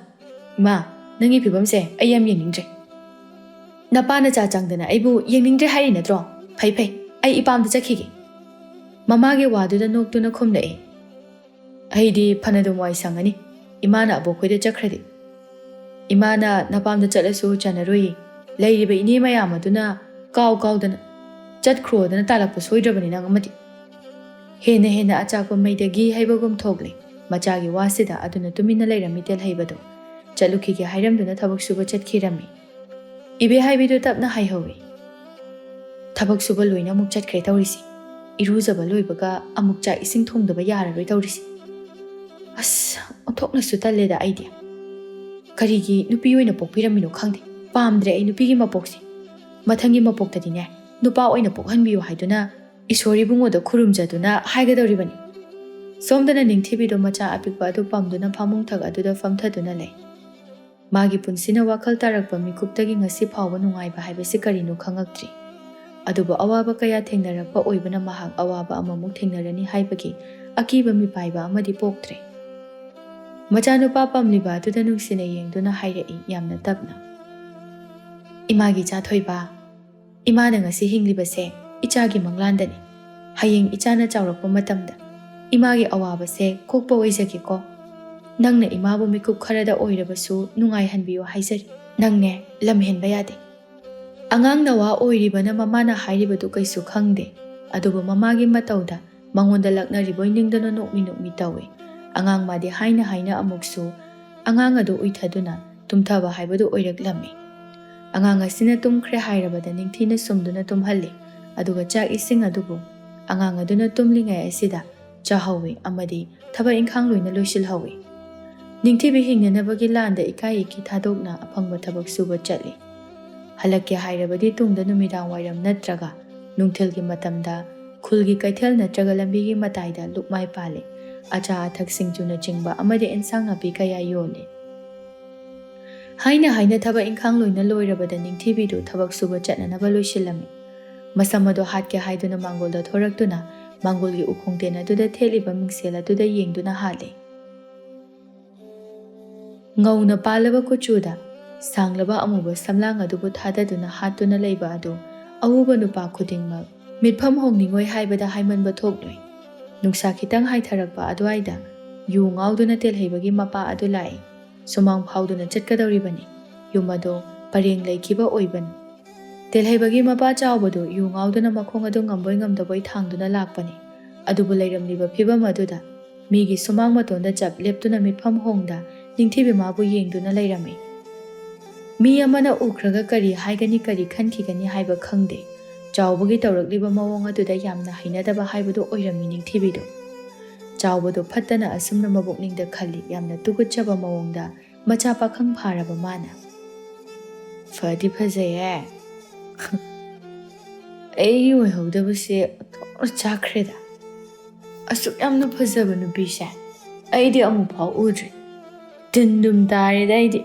ꯏꯃꯥ, ꯅꯪꯒꯤ ꯐꯤꯕꯝꯁꯦ ꯑꯩ ꯌꯥꯝ ꯌꯦꯡꯅꯤꯡꯗ꯭ꯔꯦ꯫ ꯅꯄꯥ ꯅꯆꯥ ꯆꯪꯗꯅ ꯑꯩꯕꯨ ꯌꯦꯡꯅꯤꯡꯗ꯭ꯔꯦ ꯍꯥꯏꯔꯤ ꯅꯠꯇ꯭ꯔꯣ? ꯐꯩ, ꯐꯩ, ꯑꯩ ꯏꯄꯥꯝꯗ ꯆꯠꯈꯤꯒꯦ꯫" ꯃꯃꯥꯒꯤ ꯋꯥꯗꯨꯗ ꯅꯣꯛꯇꯨꯅ ꯈꯨꯝꯂꯛꯏ꯫ "ꯑꯩꯗꯤ ꯐꯅꯗꯨꯝ ꯋꯥꯏ ꯁꯪꯉꯅꯤ, ꯏꯃꯥꯅ ꯑꯕꯣꯛꯈꯣꯏꯗ ꯆꯠꯈ꯭ꯔꯗꯤ꯫ ꯏꯃꯥꯅ ꯅꯄꯥꯝꯗ ꯆꯠꯂꯁꯨ ꯆꯥꯟꯅꯔꯣꯏꯌꯦ꯫ ꯂꯩꯔꯤꯕ ꯏꯅꯦ ꯃꯌꯥꯝ ꯑꯗꯨꯅ ꯀꯥꯎ ꯀꯥꯎꯗꯅ ꯆꯠꯈ꯭ꯔꯣꯗꯅ ꯇꯥꯜꯂꯛꯄ ꯁꯣꯏꯗ꯭ꯔꯕꯅꯤ ꯅꯪ ꯑꯃꯗꯤ꯫" ꯍꯦꯟꯅ ꯍꯦꯟꯅ ꯑꯆꯥꯛꯄ ꯃꯩꯗ ꯘꯤ ꯍꯩꯕꯒꯨꯝ ꯊꯣꯛꯂꯦ꯫ ꯃꯆꯥꯒꯤ ꯋꯥꯁꯤꯗ ꯑꯗꯨꯅ ꯇꯨꯃꯤꯟꯅ ꯂꯩꯔꯝꯃꯤ ꯇꯦꯜꯍꯩꯕꯗꯣ꯫ ꯆꯠꯂꯨꯈꯤꯒꯦ ꯍꯥꯏꯔꯝꯗꯨꯅ ꯊꯕꯛ ꯁꯨꯕ ꯆꯠꯈꯤꯔꯝꯃꯤ꯫ ꯏꯕꯦ ꯍꯥꯏꯕꯤꯗꯨ ꯇꯞꯅ ꯍꯥꯏꯍꯧꯏ꯫ "ꯊꯕꯛ ꯁꯨꯕ ꯂꯣꯏꯅ ꯑꯃꯨꯛ ꯆꯠꯈ꯭ꯔꯦ ꯇꯧꯔꯤꯁꯤ꯫ ꯏꯔꯨꯖꯕ ꯂꯣꯏꯕꯒ ꯑꯃꯨꯛ ꯆꯥꯛ ꯏꯁꯤꯡ ꯊꯣꯡꯗꯕ ꯌꯥꯔꯔꯣꯏ ꯇꯧꯔꯤꯁꯤ꯫ ꯑꯁ, ꯑꯣꯟꯊꯣꯛꯅꯁꯨ ꯇꯜꯂꯦꯗ ꯑꯩꯗꯤ꯫ ꯀꯔꯤꯒꯤ ꯅꯨꯄꯤ ꯑꯣꯏꯅ ꯄꯣꯛꯄꯤꯔꯝꯃꯤꯅꯣ ꯈꯪꯗꯦ꯫ ꯄꯥꯝꯗ꯭ꯔꯦ ꯑꯩ ꯅꯨꯄꯤꯒꯤ ꯃꯄꯣꯛꯁꯦ꯫ ꯃꯊꯪꯒꯤ ꯃꯄꯣꯛꯇꯗꯤꯅꯦ, ꯅꯨꯄꯥ ꯑꯣꯏꯅ ꯄꯣꯛꯍꯟꯕꯤꯌꯨ ꯍꯥꯏꯗꯨꯅ ꯏꯁꯣꯔ ꯏꯕꯨꯡꯉꯣꯗ ꯈꯨꯔꯨꯝꯖꯗꯨꯅ ꯍꯥꯏꯒꯗꯧꯔꯤꯕꯅꯤ꯫" ꯁꯣꯝꯗꯅ ꯅꯤꯡꯊꯤꯕꯤꯗꯣ ꯃꯆꯥ ꯑꯄꯤꯛꯄ ꯑꯗꯨ ꯄꯝꯗꯨꯅ ꯐꯃꯨꯡꯊꯛ ꯑꯗꯨꯗ ꯐꯝꯊꯗꯨꯅ ꯂꯩ꯫ ꯃꯥꯒꯤ ꯄꯨꯟꯁꯤꯅ ꯋꯥꯈꯜ ꯇꯥꯔꯛꯄ ꯃꯤꯀꯨꯞꯇꯒꯤ ꯉꯁꯤ ꯐꯥꯎꯕ ꯅꯨꯡꯉꯥꯏꯕ ꯍꯥꯏꯕꯁꯤ ꯀꯔꯤꯅꯣ ꯈꯪꯉꯛꯇ꯭ꯔꯤ꯫ ꯑꯗꯨꯕꯨ ꯑꯋꯥꯕ ꯀꯌꯥ ꯊꯦꯡꯅꯔꯛꯄ ꯑꯣꯏꯕꯅ ꯃꯍꯥꯛ ꯑꯋꯥꯕ ꯑꯃꯃꯨꯛ ꯊꯦꯡꯅꯔꯅꯤ ꯍꯥꯏꯕꯒꯤ ꯑꯀꯤꯕ ꯃꯤꯄꯥꯏꯕ ꯑꯃꯗꯤ ꯄꯣꯛꯇ꯭ꯔꯦ꯫ ꯃꯆꯥꯅꯨꯄꯥ ꯄꯝꯂꯤꯕ ꯑꯗꯨꯗ ꯅꯨꯡꯁꯤꯅ ꯌꯦꯡꯗꯨꯅ ꯍꯥꯏꯔꯛꯏ ꯌꯥꯝꯅ ꯇꯞꯅ, "ꯏꯃꯥꯒꯤ ꯏꯆꯥ ꯊꯣꯏꯕ, ꯏꯃꯥꯅ ꯉꯁꯤ ꯍꯤꯡꯂꯤꯕꯁꯦ ꯏꯆꯥꯒꯤ ꯃꯪꯂꯥꯟꯗꯅꯤ꯫ ꯍꯌꯦꯡ ꯏꯆꯥꯅ ꯆꯥꯎꯔꯛꯄ ꯃꯇꯝꯗ ꯏꯃꯥꯒꯤ ꯑꯋꯥꯕꯁꯦ ꯀꯣꯛꯄ ꯑꯣꯏꯖꯒꯦꯀꯣ꯫ ꯅꯪꯅ ꯏꯃꯥꯕꯨ ꯃꯤꯀꯨꯞ ꯈꯔꯗ ꯑꯣꯏꯔꯕꯁꯨ ꯅꯨꯡꯉꯥꯏꯍꯟꯕꯤꯌꯨ ꯍꯥꯏꯖꯔꯤ꯫ ꯅꯪꯅꯦ ꯂꯝ ꯍꯦꯟꯕ ꯌꯥꯗꯦ꯫" ꯑꯉꯥꯡ ꯅꯋꯥ ꯑꯣꯏꯔꯤꯕꯅ ꯃꯃꯥꯅ ꯍꯥꯏꯔꯤꯕꯗꯨ ꯀꯩꯁꯨ ꯈꯪꯗꯦ꯫ ꯑꯗꯨꯕꯨ ꯃꯃꯥꯒꯤ ꯃꯇꯧꯗ ꯃꯉꯣꯟꯗ ꯂꯛꯅꯔꯤꯕꯣꯏ ꯅꯤꯡꯗꯅ ꯅꯣꯛꯃꯤ ꯅꯣꯛꯃꯤ ꯇꯧꯏ꯫ ꯑꯉꯥꯡ ꯃꯥꯗꯤ ꯍꯥꯏꯅ ꯍꯥꯏꯅ ꯑꯃꯨꯛꯁꯨ ꯑꯉꯥꯡ ꯑꯗꯨ ꯎꯏꯊꯗꯨꯅ ꯇꯨꯝꯊꯕ ꯍꯥꯏꯕꯗꯨ ꯑꯣꯏꯔꯛꯂꯝꯃꯤ꯫ ꯑꯉꯥꯡ ꯑꯁꯤꯅ ꯇꯨꯝꯈ꯭ꯔꯦ ꯍꯥꯏꯔꯕꯗ ꯅꯤꯡꯊꯤꯅ ꯁꯨꯝꯗꯨꯅ ꯇꯨꯝꯍꯜꯂꯤ꯫ ꯑꯗꯨꯒ ꯆꯥꯛ ꯏꯁꯤꯡ ꯑꯗꯨꯕꯨ ꯑꯉꯥꯡ ꯑꯗꯨꯅ ꯇꯨꯝꯂꯤꯉꯩ ꯑꯁꯤꯗ ꯆꯥꯍꯧꯏ ꯑꯃꯗꯤ ꯊꯕꯛ ꯏꯪꯈꯥꯡ ꯂꯣꯏꯅ ꯂꯣꯏꯁꯤꯜꯍꯧꯏ꯫ ꯅꯤꯡꯊꯤꯕꯤ ꯍꯤꯡꯅꯅꯕꯒꯤ ꯂꯥꯟꯗ ꯏꯀꯥꯏ ꯏꯀꯤ ꯊꯥꯗꯣꯛꯅ ꯑꯐꯪꯕ ꯊꯕꯛ ꯁꯨꯕ ꯆꯠꯂꯤ꯫ ꯍꯜꯂꯛꯀꯦ ꯍꯥꯏꯔꯕꯗꯤ ꯇꯨꯡꯗ ꯅꯨꯃꯤꯗꯥꯡ ꯋꯥꯏꯔꯝ ꯅꯠꯇ꯭ꯔꯒ ꯅꯨꯡꯊꯤꯜꯒꯤ ꯃꯇꯝꯗ ꯈꯨꯜꯒꯤ ꯀꯩꯊꯦꯜ ꯅꯠꯇ꯭ꯔꯒ ꯂꯝꯕꯤꯒꯤ ꯃꯇꯥꯏꯗ ꯂꯨꯞꯃꯥꯏ ꯄꯥꯜꯂꯤ꯫ ꯑꯆꯥ ꯑꯊꯛ, ꯁꯤꯡꯖꯨꯅꯆꯤꯡꯕ ꯑꯃꯗꯤ ꯏꯟꯁꯥꯡ ꯅꯥꯄꯤ ꯀꯌꯥ ꯌꯣꯜꯂꯤ꯫ ꯍꯥꯏꯅ ꯍꯥꯏꯅ ꯊꯕꯛ ꯏꯟꯈꯥꯡ ꯂꯣꯏꯅ ꯂꯣꯏꯔꯕꯗ ꯅꯤꯡꯊꯤꯕꯤꯗꯨ ꯊꯕꯛ ꯁꯨꯕ ꯆꯠꯅꯅꯕ ꯂꯣꯏꯁꯤꯜꯂꯝꯃꯤ꯫ ꯃꯁꯝ ꯑꯗꯨ ꯍꯥꯠꯀꯦ ꯍꯥꯏꯗꯨꯅ ꯃꯥꯡꯒꯣꯜꯗ ꯊꯣꯔꯛꯇꯨꯅ ꯃꯥꯡꯒꯣꯜꯒꯤ ꯎꯈꯣꯡ ꯇꯦꯟ ꯑꯗꯨꯗ ꯊꯦꯠꯂꯤꯕ ꯃꯤꯡꯁꯦꯜ ꯑꯗꯨꯗ ꯌꯦꯡꯗꯨꯅ ꯍꯥꯠꯂꯤ꯫ ꯉꯧꯅ ꯄꯥꯜꯂꯕ ꯀꯨꯆꯨꯗ ꯁꯥꯡꯂꯕ ꯑꯃꯨꯕ ꯁꯝꯂꯥꯡ ꯑꯗꯨꯕꯨ ꯊꯥꯗꯗꯨꯅ ꯍꯥꯠꯇꯨꯅ ꯂꯩꯕ ꯑꯗꯨ ꯑꯎꯕ ꯅꯨꯄꯥ ꯈꯨꯗꯤꯡꯃꯛ ꯃꯤꯠꯐꯝ ꯍꯣꯡꯅꯤꯡꯉꯣꯏ ꯍꯥꯏꯕꯗ ꯍꯥꯏꯃꯟꯕ ꯊꯣꯛꯂꯣꯏ꯫ ꯅꯨꯡꯁꯥ ꯈꯤꯇꯪ ꯍꯥꯏꯊꯔꯛꯄ ꯑꯗꯨꯋꯥꯏꯗ ꯌꯨ ꯉꯥꯎꯗꯨꯅ ꯇꯦꯜꯍꯩꯕꯒꯤ ꯃꯄꯥ ꯑꯗꯨ ꯂꯥꯛꯏ꯫ ꯁꯨꯃꯥꯡ ꯐꯥꯎꯗꯨꯅ ꯆꯠꯀꯗꯧꯔꯤꯕꯅꯤ꯫ ꯌꯨꯝ ꯑꯗꯨ ꯄꯔꯦꯡ ꯂꯩꯈꯤꯕ ꯑꯣꯏꯕꯅꯤ꯫ ꯇꯦꯜꯍꯩꯕꯒꯤ ꯃꯄꯥ ꯆꯥꯎꯕꯗꯨ ꯌꯨ ꯉꯥꯎꯗꯨꯅ ꯃꯈꯣꯡ ꯑꯗꯨ ꯉꯝꯕꯣꯏ ꯉꯝꯗꯕꯣꯏ ꯊꯥꯡꯗꯨꯅ ꯂꯥꯛꯄꯅꯤ꯫ ꯑꯗꯨꯕꯨ ꯂꯩꯔꯝꯂꯤꯕ ꯐꯤꯕꯝ ꯑꯗꯨꯗ ꯃꯤꯒꯤ ꯁꯨꯃꯥꯡ ꯃꯇꯣꯟꯗ ꯆꯞ ꯂꯦꯞꯇꯨꯅ ꯃꯤꯠꯐꯝ ꯍꯣꯡꯗ ꯅꯤꯡꯊꯤꯕꯤ ꯃꯥꯕꯨ ꯌꯦꯡꯗꯨꯅ ꯂꯩꯔꯝꯃꯤ꯫ ꯃꯤ ꯑꯃꯅ ꯎꯈ꯭ꯔꯒ ꯀꯔꯤ ꯍꯥꯏꯒꯅꯤ, ꯀꯔꯤ ꯈꯟꯈꯤꯒꯅꯤ ꯍꯥꯏꯕ ꯈꯪꯗꯦ꯫ ꯆꯥꯎꯕꯒꯤ ꯇꯧꯔꯛꯂꯤꯕ ꯃꯑꯣꯡ ꯑꯗꯨꯗ ꯌꯥꯝꯅ ꯍꯩꯅꯗꯕ ꯍꯥꯏꯕꯗꯨ ꯑꯣꯏꯔꯝꯃꯤ ꯅꯤꯡꯊꯤꯕꯤꯗꯨ꯫ ꯆꯥꯎꯕꯗꯨ ꯐꯠꯇꯅ ꯑꯁꯨꯝꯅ ꯃꯕꯨꯛꯅꯤꯡꯗ ꯈꯜꯂꯤ, ꯌꯥꯝꯅ ꯇꯨꯀꯠꯆꯕ ꯃꯑꯣꯡꯗ ꯃꯆꯥ ꯄꯥꯈꯪ ꯐꯥꯔꯕ ꯃꯥꯅ꯫ "ꯐꯗꯤ ꯐꯖꯩꯌꯦ꯫ ꯑꯩꯒꯤ ꯑꯣꯏꯍꯧꯗꯕꯁꯦ ꯑꯣꯟꯊꯣꯛꯅ ꯆꯥꯈ꯭ꯔꯦꯗ꯫ ꯑꯁꯨꯛ ꯌꯥꯝꯅ ꯐꯖꯕ ꯅꯨꯄꯤꯁꯦ ꯑꯩꯗꯤ ꯑꯃꯨꯛꯐꯥꯎ ꯎꯗ꯭ꯔꯤ꯫ ꯇꯤꯟꯗꯨꯝ ꯇꯥꯔꯦꯗ ꯑꯩꯗꯤ꯫"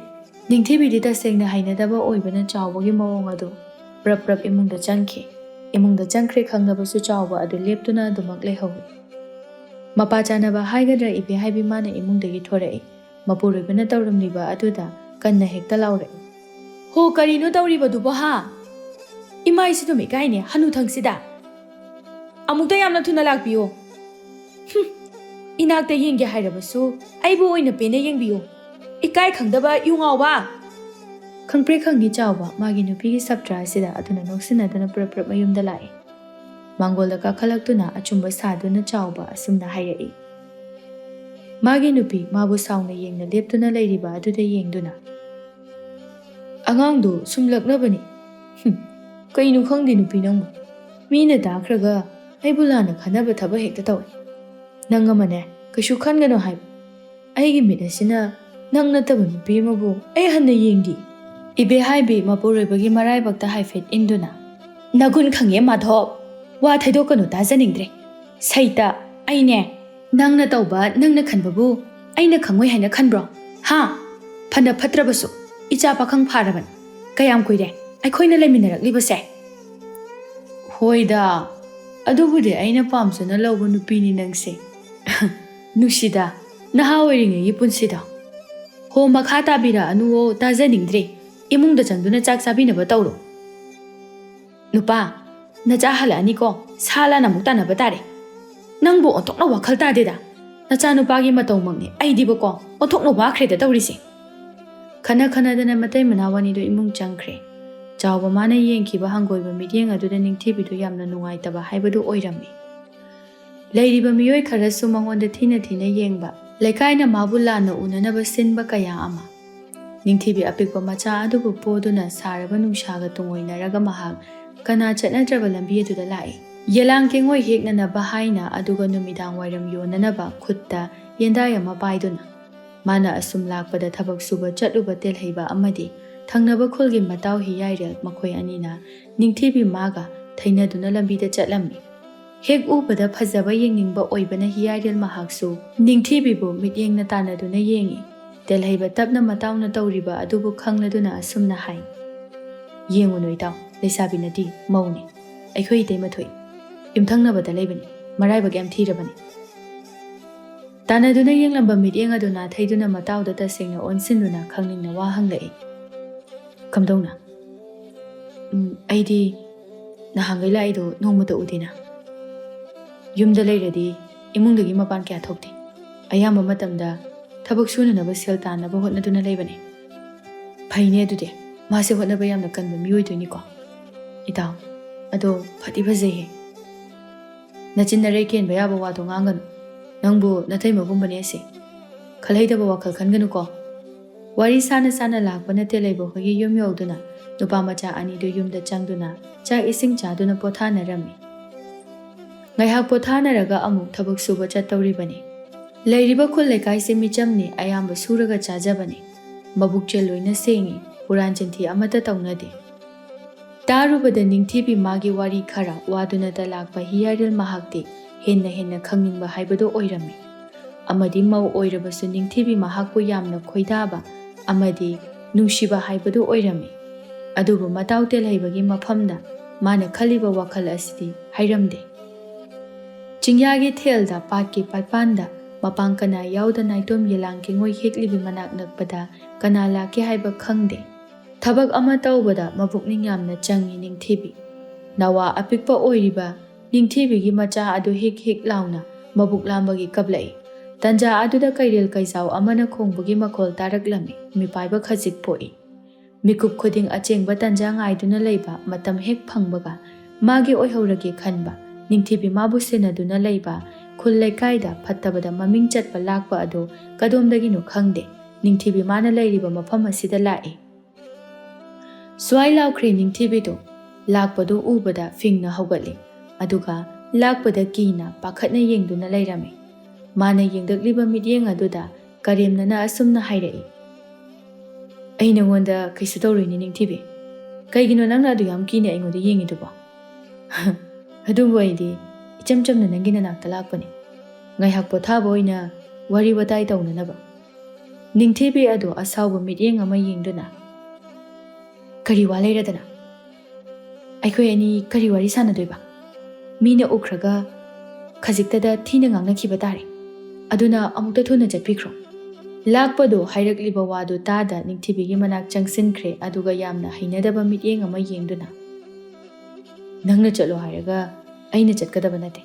ꯅꯤꯡꯊꯤꯕꯤꯗꯤ ꯇꯁꯦꯡꯅ ꯍꯩꯅꯗꯕ ꯑꯣꯏꯕꯅ ꯆꯥꯎꯕꯒꯤ ꯃꯑꯣꯡ ꯑꯗꯨ ꯄ꯭ꯔꯞ ꯄ꯭ꯔꯞ ꯏꯃꯨꯡꯗ ꯆꯪꯈꯤ꯫ ꯏꯃꯨꯡꯗ ꯆꯪꯈ꯭ꯔꯦ ꯈꯪꯂꯕꯁꯨ ꯆꯥꯎꯕ ꯑꯗꯨ ꯂꯦꯞꯇꯨꯅ ꯑꯗꯨꯃꯛ ꯂꯩꯍꯧꯏ꯫ ꯃꯄꯥ ꯆꯥꯅꯕ ꯍꯥꯏꯒꯗ꯭ꯔꯥ ꯏꯕꯦ ꯍꯥꯏꯕꯤ ꯃꯥꯅ ꯏꯃꯨꯡꯗꯒꯤ ꯊꯣꯔꯛꯏ꯫ ꯃꯄꯨꯔꯣꯏꯕꯅ ꯇꯧꯔꯝꯂꯤꯕ ꯑꯗꯨꯗ ꯀꯟꯅ ꯍꯦꯛꯇ ꯂꯥꯎꯔꯛꯏ꯫ "ꯍꯣ, ꯀꯔꯤꯅꯣ ꯇꯧꯔꯤꯕꯗꯨꯕꯣ ꯍꯥ? ꯏꯃꯥꯏꯁꯤꯗꯨꯝ ꯏꯀꯥꯏꯅꯦ ꯍꯅꯨꯊꯪꯁꯤꯗ꯫ ꯑꯃꯨꯛꯇ ꯌꯥꯝꯅ ꯊꯨꯅ ꯂꯥꯛꯄꯤꯌꯣ꯫ ꯍꯨꯝ, ꯏꯅꯥꯛꯇ ꯌꯦꯡꯒꯦ ꯍꯥꯏꯔꯕꯁꯨ ꯑꯩꯕꯨ ꯑꯣꯏꯅ ꯄꯦꯟꯅ ꯌꯦꯡꯕꯤꯌꯣ꯫ ꯏꯀꯥꯏ ꯈꯪꯗꯕ ꯌꯨ ꯉꯥꯎꯕ!" ꯈꯪꯄ꯭ꯔꯦꯛ ꯈꯪꯉꯤ ꯆꯥꯎꯕ ꯃꯥꯒꯤ ꯅꯨꯄꯤꯒꯤ ꯁꯞꯇ꯭ꯔꯥ ꯑꯁꯤꯗ ꯑꯗꯨꯅ ꯅꯣꯛꯁꯤꯟꯅꯗꯨꯅ ꯄ꯭ꯔꯞ ꯄ꯭ꯔꯞ ꯃꯌꯨꯝꯗ ꯂꯥꯛꯏ꯫ ꯃꯥꯡꯒꯣꯜꯗ ꯀꯥꯈꯠꯂꯛꯇꯨꯅ ꯑꯆꯨꯝꯕ ꯁꯥꯗꯨꯅ ꯆꯥꯎꯕ ꯑꯁꯨꯝꯅ ꯍꯥꯏꯔꯛꯏ꯫ ꯃꯥꯒꯤ ꯅꯨꯄꯤ ꯃꯥꯕꯨ ꯁꯥꯎꯅ ꯌꯦꯡꯅ ꯂꯦꯞꯇꯨꯅ ꯂꯩꯔꯤꯕ ꯑꯗꯨꯗ ꯌꯦꯡꯗꯨꯅ, "ꯑꯉꯥꯡꯗꯣ ꯁꯨꯝ ꯂꯛꯅꯕꯅꯤ꯫ ꯍꯨꯝ, ꯀꯩꯅꯣ ꯈꯪꯗꯦ ꯅꯨꯄꯤ ꯅꯪꯕꯨ꯫ ꯃꯤꯅ ꯇꯥꯈ꯭ꯔꯒ ꯑꯩꯕꯨ ꯂꯥꯟꯅ ꯈꯟꯅꯕ ꯊꯕꯛ ꯍꯦꯛꯇ ꯇꯧꯏ꯫ ꯅꯪ ꯑꯃꯅꯦ, ꯀꯩꯁꯨ ꯈꯟꯒꯅꯨ ꯍꯥꯏꯕ꯫ ꯑꯩꯒꯤ ꯃꯤꯠ ꯑꯁꯤꯅ ꯅꯪ ꯅꯠꯇꯕ ꯅꯨꯄꯤ ꯑꯃꯕꯨ ꯑꯩ ꯍꯟꯅ ꯌꯦꯡꯗꯦ꯫" ꯏꯕꯦꯍꯥꯏꯕꯤ ꯃꯄꯨꯔꯣꯏꯕꯒꯤ ꯃꯔꯥꯏꯕꯛꯇ ꯍꯥꯏꯐꯦꯠ ꯏꯟꯗꯨꯅ, "ꯅꯒꯨꯟ ꯈꯪꯉꯦ ꯃꯥꯙꯣꯞ, ꯋꯥ ꯊꯩꯗꯣꯛꯀꯅꯨ, ꯇꯥꯖꯅꯤꯡꯗ꯭ꯔꯦ꯫ ꯁꯩꯇ, ꯑꯩꯅꯦ, ꯅꯪꯅ ꯇꯧꯕ, ꯅꯪꯅ ꯈꯟꯕꯕꯨ ꯑꯩꯅ ꯈꯪꯉꯣꯏ ꯍꯥꯏꯅ ꯈꯟꯕ꯭ꯔꯣ? ꯍꯥ? ꯐꯅ ꯐꯠꯇ꯭ꯔꯕꯁꯨ ꯏꯆꯥ ꯄꯥꯈꯪ ꯐꯥꯔꯕꯅꯤ꯫ ꯀꯌꯥꯝ ꯀꯨꯏꯔꯦ ꯑꯩꯈꯣꯏꯅ ꯂꯩꯃꯤꯟꯅꯔꯛꯂꯤꯕꯁꯦ?" "ꯍꯣꯏꯗ, ꯑꯗꯨꯕꯨꯗꯤ ꯑꯩꯅ ꯄꯥꯝꯖꯅ ꯂꯧꯕ ꯅꯨꯄꯤꯅꯤ ꯅꯪꯁꯦ꯫ ꯅꯨꯡꯁꯤꯗ, ꯅꯍꯥ ꯑꯣꯏꯔꯤꯉꯩꯒꯤ ꯄꯨꯟꯁꯤꯗꯣ꯫ ꯍꯣ, ꯃꯈꯥ ꯇꯥꯕꯤꯔꯛꯑꯅꯨꯋꯣ, ꯇꯥꯖꯅꯤꯡꯗ꯭ꯔꯦ꯫ ꯏꯃꯨꯡꯗ ꯆꯪꯗꯨꯅ ꯆꯥꯛ ꯆꯥꯕꯤꯅꯕ ꯇꯧꯔꯣ꯫ ꯅꯨꯄꯥ, ꯅꯆꯥ ꯍꯜꯂꯛꯑꯅꯤꯀꯣ, ꯁꯥ ꯂꯥꯟ ꯑꯃꯨꯛ ꯇꯥꯟꯅꯕ ꯇꯥꯔꯦ꯫ ꯅꯪꯕꯨ ꯑꯣꯟꯊꯣꯛꯅ ꯋꯥꯈꯜ ꯇꯥꯗꯦꯗ꯫ ꯅꯆꯥꯅꯨꯄꯥꯒꯤ ꯃꯇꯧꯃꯛꯅꯦ, ꯑꯩꯗꯤꯕꯀꯣ, ꯑꯣꯟꯊꯣꯛꯅ ꯋꯥꯈ꯭ꯔꯦꯗ ꯇꯧꯔꯤꯁꯦ꯫" ꯈꯟꯅ ꯈꯟꯅꯗꯅ ꯃꯇꯩ ꯃꯅꯥꯎ ꯑꯅꯤꯗꯨ ꯏꯃꯨꯡ ꯆꯪꯈ꯭ꯔꯦ꯫ ꯆꯥꯎꯕ ꯃꯥꯅ ꯌꯦꯡꯈꯤꯕ ꯍꯪꯒꯣꯏꯕ ꯃꯤꯠꯌꯦꯡ ꯑꯗꯨꯗ ꯅꯤꯡꯊꯤꯕꯤꯗꯨ ꯌꯥꯝꯅ ꯅꯨꯡꯉꯥꯏꯇꯕ ꯍꯥꯏꯕꯗꯨ ꯑꯣꯏꯔꯝꯃꯤ꯫ ꯂꯩꯔꯤꯕ ꯃꯤꯑꯣꯏ ꯈꯔꯁꯨ ꯃꯉꯣꯟꯗ ꯊꯤꯅ ꯊꯤꯅ ꯌꯦꯡꯕ, ꯂꯩꯀꯥꯏꯅ ꯃꯥꯕꯨ ꯂꯥꯟꯅ ꯎꯅꯅꯕ ꯁꯤꯟꯕ ꯀꯌꯥ ꯑꯃ꯫ ꯅꯤꯡꯊꯤꯕꯤ ꯑꯄꯤꯛꯄ ꯃꯆꯥ ꯑꯗꯨꯕꯨ ꯄꯣꯗꯨꯅ ꯁꯥꯔꯕ ꯅꯨꯡꯁꯥꯒ ꯇꯨꯡꯑꯣꯏꯅꯔꯒ ꯃꯍꯥꯛ ꯀꯅꯥ ꯆꯠꯅꯗ꯭ꯔꯕ ꯂꯝꯕꯤ ꯑꯗꯨꯗ ꯂꯥꯛꯏ꯫ ꯌꯦꯂꯥꯡ ꯀꯦꯡꯉꯣꯏ ꯍꯦꯛꯅꯅꯕ ꯍꯥꯏꯅ ꯑꯗꯨꯒ ꯅꯨꯃꯤꯗꯥꯡ ꯋꯥꯏꯔꯝ ꯌꯣꯟꯅꯅꯕ ꯈꯨꯠꯇ ꯌꯦꯟꯗꯥꯏ ꯑꯃ ꯄꯥꯏꯗꯨꯅ꯫ ꯃꯥꯅ ꯑꯁꯨꯝ ꯂꯥꯛꯄꯗ ꯊꯕꯛ ꯁꯨꯕ ꯆꯠꯂꯨꯕ ꯇꯦꯜꯍꯩꯕ ꯑꯃꯗꯤ ꯊꯪꯅꯕ ꯈꯨꯜꯒꯤ ꯃꯇꯥꯎ ꯍꯤꯌꯥꯏꯔꯦꯜ ꯃꯈꯣꯏ ꯑꯅꯤꯅ ꯅꯤꯡꯊꯤꯕꯤ ꯃꯥꯒ ꯊꯩꯅꯗꯨꯅ ꯂꯝꯕꯤꯗ ꯆꯠꯂꯝꯃꯤ꯫ ꯍꯦꯛ ꯎꯕꯗ ꯐꯖꯕ ꯌꯦꯡꯅꯤꯡꯕ ꯑꯣꯏꯕꯅ ꯍꯤꯌꯥꯏꯔꯦꯜ ꯃꯍꯥꯛꯁꯨ ꯅꯤꯡꯊꯤꯕꯤꯕꯨ ꯃꯤꯠꯌꯦꯡꯅ ꯇꯥꯟꯅꯗꯨꯅ ꯌꯦꯡꯏ꯫ ꯇꯦꯜꯍꯩꯕ ꯇꯞꯅ ꯃꯇꯥꯎꯅ ꯇꯧꯔꯤꯕ ꯑꯗꯨꯕꯨ ꯈꯪꯂꯗꯨꯅ ꯑꯁꯨꯝꯅ ꯍꯥꯏ, "ꯌꯦꯡꯉꯨꯅꯨ ꯏꯇꯥꯎ, ꯂꯩꯁꯥꯕꯤ ꯅꯠꯇꯦ, ꯃꯧꯅꯤ꯫ ꯑꯩꯈꯣꯏ ꯏꯇꯩꯃ ꯊꯣꯛꯏ꯫ ꯌꯨꯝꯊꯪꯅꯕꯗ ꯂꯩꯕꯅꯤ꯫ ꯃꯔꯥꯏꯕꯛ ꯌꯥꯝ ꯊꯤꯔꯕꯅꯤ꯫" ꯇꯥꯟꯅꯗꯨꯅ ꯌꯦꯡꯂꯝꯕ ꯃꯤꯠꯌꯦꯡ ꯑꯗꯨ ꯅꯥꯊꯩꯗꯨꯅ ꯃꯇꯥꯎꯗ ꯇꯁꯦꯡꯅ ꯑꯣꯟꯁꯤꯟꯗꯨꯅ ꯈꯪꯅꯤꯡꯅ ꯋꯥ ꯍꯪꯂꯛꯏ꯫ "ꯀꯝꯗꯧꯅ?" "ꯎꯝ, ꯑꯩꯗꯤ ꯅꯍꯥꯟꯈꯩ ꯂꯥꯛꯏꯗꯣ ꯅꯣꯡꯃꯇ ꯎꯗꯦꯅ꯫ ꯌꯨꯝꯗ ꯂꯩꯔꯗꯤ ꯏꯃꯨꯡꯗꯒꯤ ꯃꯄꯥꯟ ꯀꯌꯥ ꯊꯣꯛꯇꯦ꯫ ꯑꯌꯥꯝꯕ ꯃꯇꯝꯗ ꯊꯕꯛ ꯁꯨꯅꯅꯕ ꯁꯦꯜ ꯇꯥꯟꯅꯕ ꯍꯣꯠꯅꯗꯨꯅ ꯂꯩꯕꯅꯦ꯫" "ꯐꯩꯅꯦ ꯑꯗꯨꯗꯤ, ꯃꯥꯁꯦ ꯍꯣꯠꯅꯕ ꯌꯥꯝꯅ ꯀꯟꯕ ꯃꯤ ꯑꯣꯏꯗꯣꯏꯅꯤꯀꯣ꯫" "ꯏꯇꯥꯎ, ꯑꯗꯣ ꯐꯗꯤ ꯐꯖꯩꯍꯦ꯫ ꯅꯆꯤꯟ ꯅꯔꯩ ꯀꯦꯟꯕ ꯌꯥꯕ ꯋꯥꯗꯣ ꯉꯥꯡꯒꯅꯨ꯫ ꯅꯪꯕꯨ ꯅꯇꯩꯃꯒꯨꯝꯕꯅꯦ ꯑꯁꯤ꯫ ꯈꯜꯍꯩꯗꯕ ꯋꯥꯈꯜ ꯈꯟꯒꯅꯨꯀꯣ꯫" ꯋꯥꯔꯤ ꯁꯥꯅ ꯁꯥꯅ ꯂꯥꯛꯄꯅ ꯇꯦꯜꯍꯩꯕ ꯍꯣꯏꯒꯤ ꯌꯨꯝ ꯌꯧꯗꯨꯅ ꯅꯨꯄꯥ ꯃꯆꯥ ꯑꯅꯤꯗꯨ ꯌꯨꯝꯗ ꯆꯪꯗꯨꯅ ꯆꯥꯛ ꯏꯁꯤꯡ ꯆꯥꯗꯨꯅ ꯄꯣꯊꯥꯅꯔꯝꯃꯤ꯫ ꯉꯥꯏꯍꯥꯛ ꯄꯣꯊꯥꯅꯔꯒ ꯑꯃꯨꯛ ꯊꯕꯛ ꯁꯨꯕ ꯆꯠꯇꯧꯔꯤꯕꯅꯤ꯫ ꯂꯩꯔꯤꯕ ꯈꯨꯜ ꯂꯩꯀꯥꯏꯁꯦ ꯃꯤꯆꯝꯅꯤ, ꯑꯌꯥꯝꯕ ꯁꯨꯔꯒ ꯆꯥꯖꯕꯅꯤ꯫ ꯃꯕꯨꯛꯆꯦꯜ ꯂꯣꯏꯅ ꯁꯦꯡꯏ꯫ ꯍꯨꯔꯥꯟ ꯆꯤꯟꯊꯤ ꯑꯃꯠꯇ ꯇꯧꯅꯗꯦ꯫ ꯇꯥꯔꯨꯕꯗ ꯅꯤꯡꯊꯤꯕꯤ ꯃꯥꯒꯤ ꯋꯥꯔꯤ ꯈꯔ ꯋꯥꯗꯨꯅꯇ ꯂꯥꯛꯄ ꯍꯤꯌꯥꯔꯦꯜ ꯃꯍꯥꯛꯇꯤ ꯍꯦꯟꯅ ꯍꯦꯟꯅ ꯈꯪꯅꯤꯡꯕ ꯍꯥꯏꯕꯗꯨ ꯑꯣꯏꯔꯝꯃꯤ꯫ ꯑꯃꯗꯤ ꯃꯧ ꯑꯣꯏꯔꯕꯁꯨ ꯅꯤꯡꯊꯤꯕꯤ ꯃꯍꯥꯛꯄꯨ ꯌꯥꯝꯅ ꯈꯣꯏꯗꯥꯕ ꯑꯃꯗꯤ ꯅꯨꯡꯁꯤꯕ ꯍꯥꯏꯕꯗꯨ ꯑꯣꯏꯔꯝꯃꯤ꯫ ꯑꯗꯨꯕꯨ ꯃꯇꯥꯎ ꯇꯦꯜꯍꯩꯕꯒꯤ ꯃꯐꯝꯗ ꯃꯥꯅ ꯈꯜꯂꯤꯕ ꯋꯥꯈꯜ ꯑꯁꯤꯗꯤ ꯍꯥꯏꯔꯝꯗꯦ꯫ ꯆꯤꯡꯌꯥꯒꯤ ꯊꯦꯜꯗ ꯄꯥꯠꯀꯤ ꯄꯥꯠꯄꯥꯟꯗ ꯃꯄꯥꯡ ꯀꯅꯥ ꯌꯥꯎꯗ ꯅꯥꯏꯇꯣꯝ ꯌꯦꯂꯥꯡ ꯀꯦꯡꯉꯣꯏ ꯍꯦꯛꯂꯤꯕꯤ ꯃꯅꯥꯛ ꯅꯛꯄꯗ ꯀꯅꯥ ꯂꯥꯛꯀꯦ ꯍꯥꯏꯕ ꯈꯪꯗꯦ꯫ ꯊꯕꯛ ꯑꯃ ꯇꯧꯕꯗ ꯃꯕꯨꯛꯅꯤꯡ ꯌꯥꯝꯅ ꯆꯪꯉꯤ ꯅꯤꯡꯊꯤꯕꯤ꯫ ꯅꯋꯥ ꯑꯄꯤꯛꯄ ꯑꯣꯏꯔꯤꯕ ꯅꯤꯡꯊꯤꯕꯤꯒꯤ ꯃꯆꯥ ꯑꯗꯨ ꯍꯤꯛ ꯍꯤꯛ ꯂꯥꯎꯅ ꯃꯕꯨꯛ ꯂꯥꯝꯕꯒꯤ ꯀꯞꯂꯛꯏ꯫ ꯇꯟꯖꯥ ꯑꯗꯨꯗ ꯀꯩꯔꯦꯜ ꯀꯩꯖꯥꯎ ꯑꯃꯅ ꯈꯣꯡꯕꯒꯤ ꯃꯈꯣꯜ ꯇꯥꯔꯛꯂꯝꯃꯤ꯫ ꯃꯤꯄꯥꯏꯕ ꯈꯖꯤꯛ ꯄꯣꯛꯏ꯫ ꯃꯤꯀꯨꯞ ꯈꯨꯗꯤꯡ ꯑꯆꯦꯡꯕ ꯇꯟꯖꯥ ꯉꯥꯏꯗꯨꯅ ꯂꯩꯕ ꯃꯇꯝ ꯍꯦꯛ ꯐꯪꯕꯒ ꯃꯥꯒꯤ ꯑꯣꯏꯍꯧꯔꯒꯦ ꯈꯟꯕ, ꯅꯤꯡꯊꯤꯕꯤ ꯃꯥꯕꯨ ꯁꯦꯟꯅꯗꯨꯅ ꯂꯩꯕ ꯈꯨꯜ ꯂꯩꯀꯥꯏꯗ ꯐꯠꯇꯕꯗ ꯃꯃꯤꯡ ꯆꯠꯄ ꯂꯥꯛꯄ ꯑꯗꯨ ꯀꯗꯣꯝꯗꯒꯤꯅꯣ ꯈꯪꯗꯦ, ꯅꯤꯡꯊꯤꯕꯤ ꯃꯥꯅ ꯂꯩꯔꯤꯕ ꯃꯐꯝ ꯑꯁꯤꯗ ꯂꯥꯛꯏ꯫ ꯁ꯭ꯋꯥꯏ ꯂꯥꯎꯈ꯭ꯔꯦ ꯅꯤꯡꯊꯤꯕꯤꯗꯨ꯫ ꯂꯥꯛꯄꯗꯨ ꯎꯕꯗ ꯐꯤꯡꯅ ꯍꯧꯒꯠꯂꯤ꯫ ꯑꯗꯨꯒ ꯂꯥꯛꯄꯗ ꯀꯤꯅ ꯄꯥꯈꯠꯅ ꯌꯦꯡꯗꯨꯅ ꯂꯩꯔꯝꯃꯤ꯫ ꯃꯥꯅ ꯌꯦꯡꯂꯛꯂꯤꯕ ꯃꯤꯠꯌꯦꯡ ꯑꯗꯨꯗ ꯀꯔꯦꯝꯅꯅ ꯑꯁꯨꯝꯅ ꯍꯥꯏꯔꯛꯏ, "ꯑꯩ ꯅꯉꯣꯟꯗ ꯀꯩꯁꯨ ꯇꯧꯔꯣꯏꯅꯦ ꯅꯤꯡꯊꯤꯕꯤ꯫ ꯀꯩꯒꯤꯅꯣ ꯅꯪꯅ ꯑꯗꯨ ꯌꯥꯝ ꯀꯤꯅ ꯑꯩꯉꯣꯟꯗ ꯌꯦꯡꯉꯤꯗꯨꯕꯣ?" "ꯑꯗꯨꯕꯨ ꯑꯩꯗꯤ ꯏꯆꯝ ꯆꯝꯅ ꯅꯪꯒꯤ ꯅꯅꯥꯛꯇ ꯂꯥꯛꯄꯅꯤ꯫ ꯉꯥꯏꯍꯥꯛ ꯄꯣꯊꯥꯕ ꯑꯣꯏꯅ ꯋꯥꯔꯤ ꯋꯥꯇꯥꯏ ꯇꯧꯅꯅꯕ꯫" ꯅꯤꯡꯊꯤꯕꯤ ꯑꯗꯨ ꯑꯁꯥꯎꯕ ꯃꯤꯠꯌꯦꯡ ꯑꯃ ꯌꯦꯡꯗꯨꯅ, "ꯀꯔꯤ ꯋꯥ ꯂꯩꯔꯗꯅ? ꯑꯩꯈꯣꯏ ꯑꯅꯤ ꯀꯔꯤ ꯋꯥꯔꯤ ꯁꯥꯟꯅꯗꯣꯏꯕ? ꯃꯤꯅ ꯎꯈ꯭ꯔꯒ ꯈꯖꯤꯛꯇꯗ ꯊꯤꯅ ꯉꯥꯡꯅꯈꯤꯕ ꯇꯥꯔꯦ꯫ ꯑꯗꯨꯅ ꯑꯃꯨꯛꯇ ꯊꯨꯅ ꯆꯠꯄꯤꯈ꯭ꯔꯣ꯫" ꯂꯥꯛꯄꯗꯨ ꯍꯥꯏꯔꯛꯂꯤꯕ ꯋꯥꯗꯨ ꯇꯥꯗ ꯅꯤꯡꯊꯤꯕꯤꯒꯤ ꯃꯅꯥꯛ ꯆꯪꯁꯤꯟꯈ꯭ꯔꯦ, ꯑꯗꯨꯒ ꯌꯥꯝꯅ ꯍꯩꯅꯗꯕ ꯃꯤꯠꯌꯦꯡ ꯑꯃ ꯌꯦꯡꯗꯨꯅ, "ꯅꯪꯅ ꯆꯠꯂꯣ ꯍꯥꯏꯔꯒ ꯑꯩꯅ ꯆꯠꯀꯗꯕ ꯅꯠꯇꯦ꯫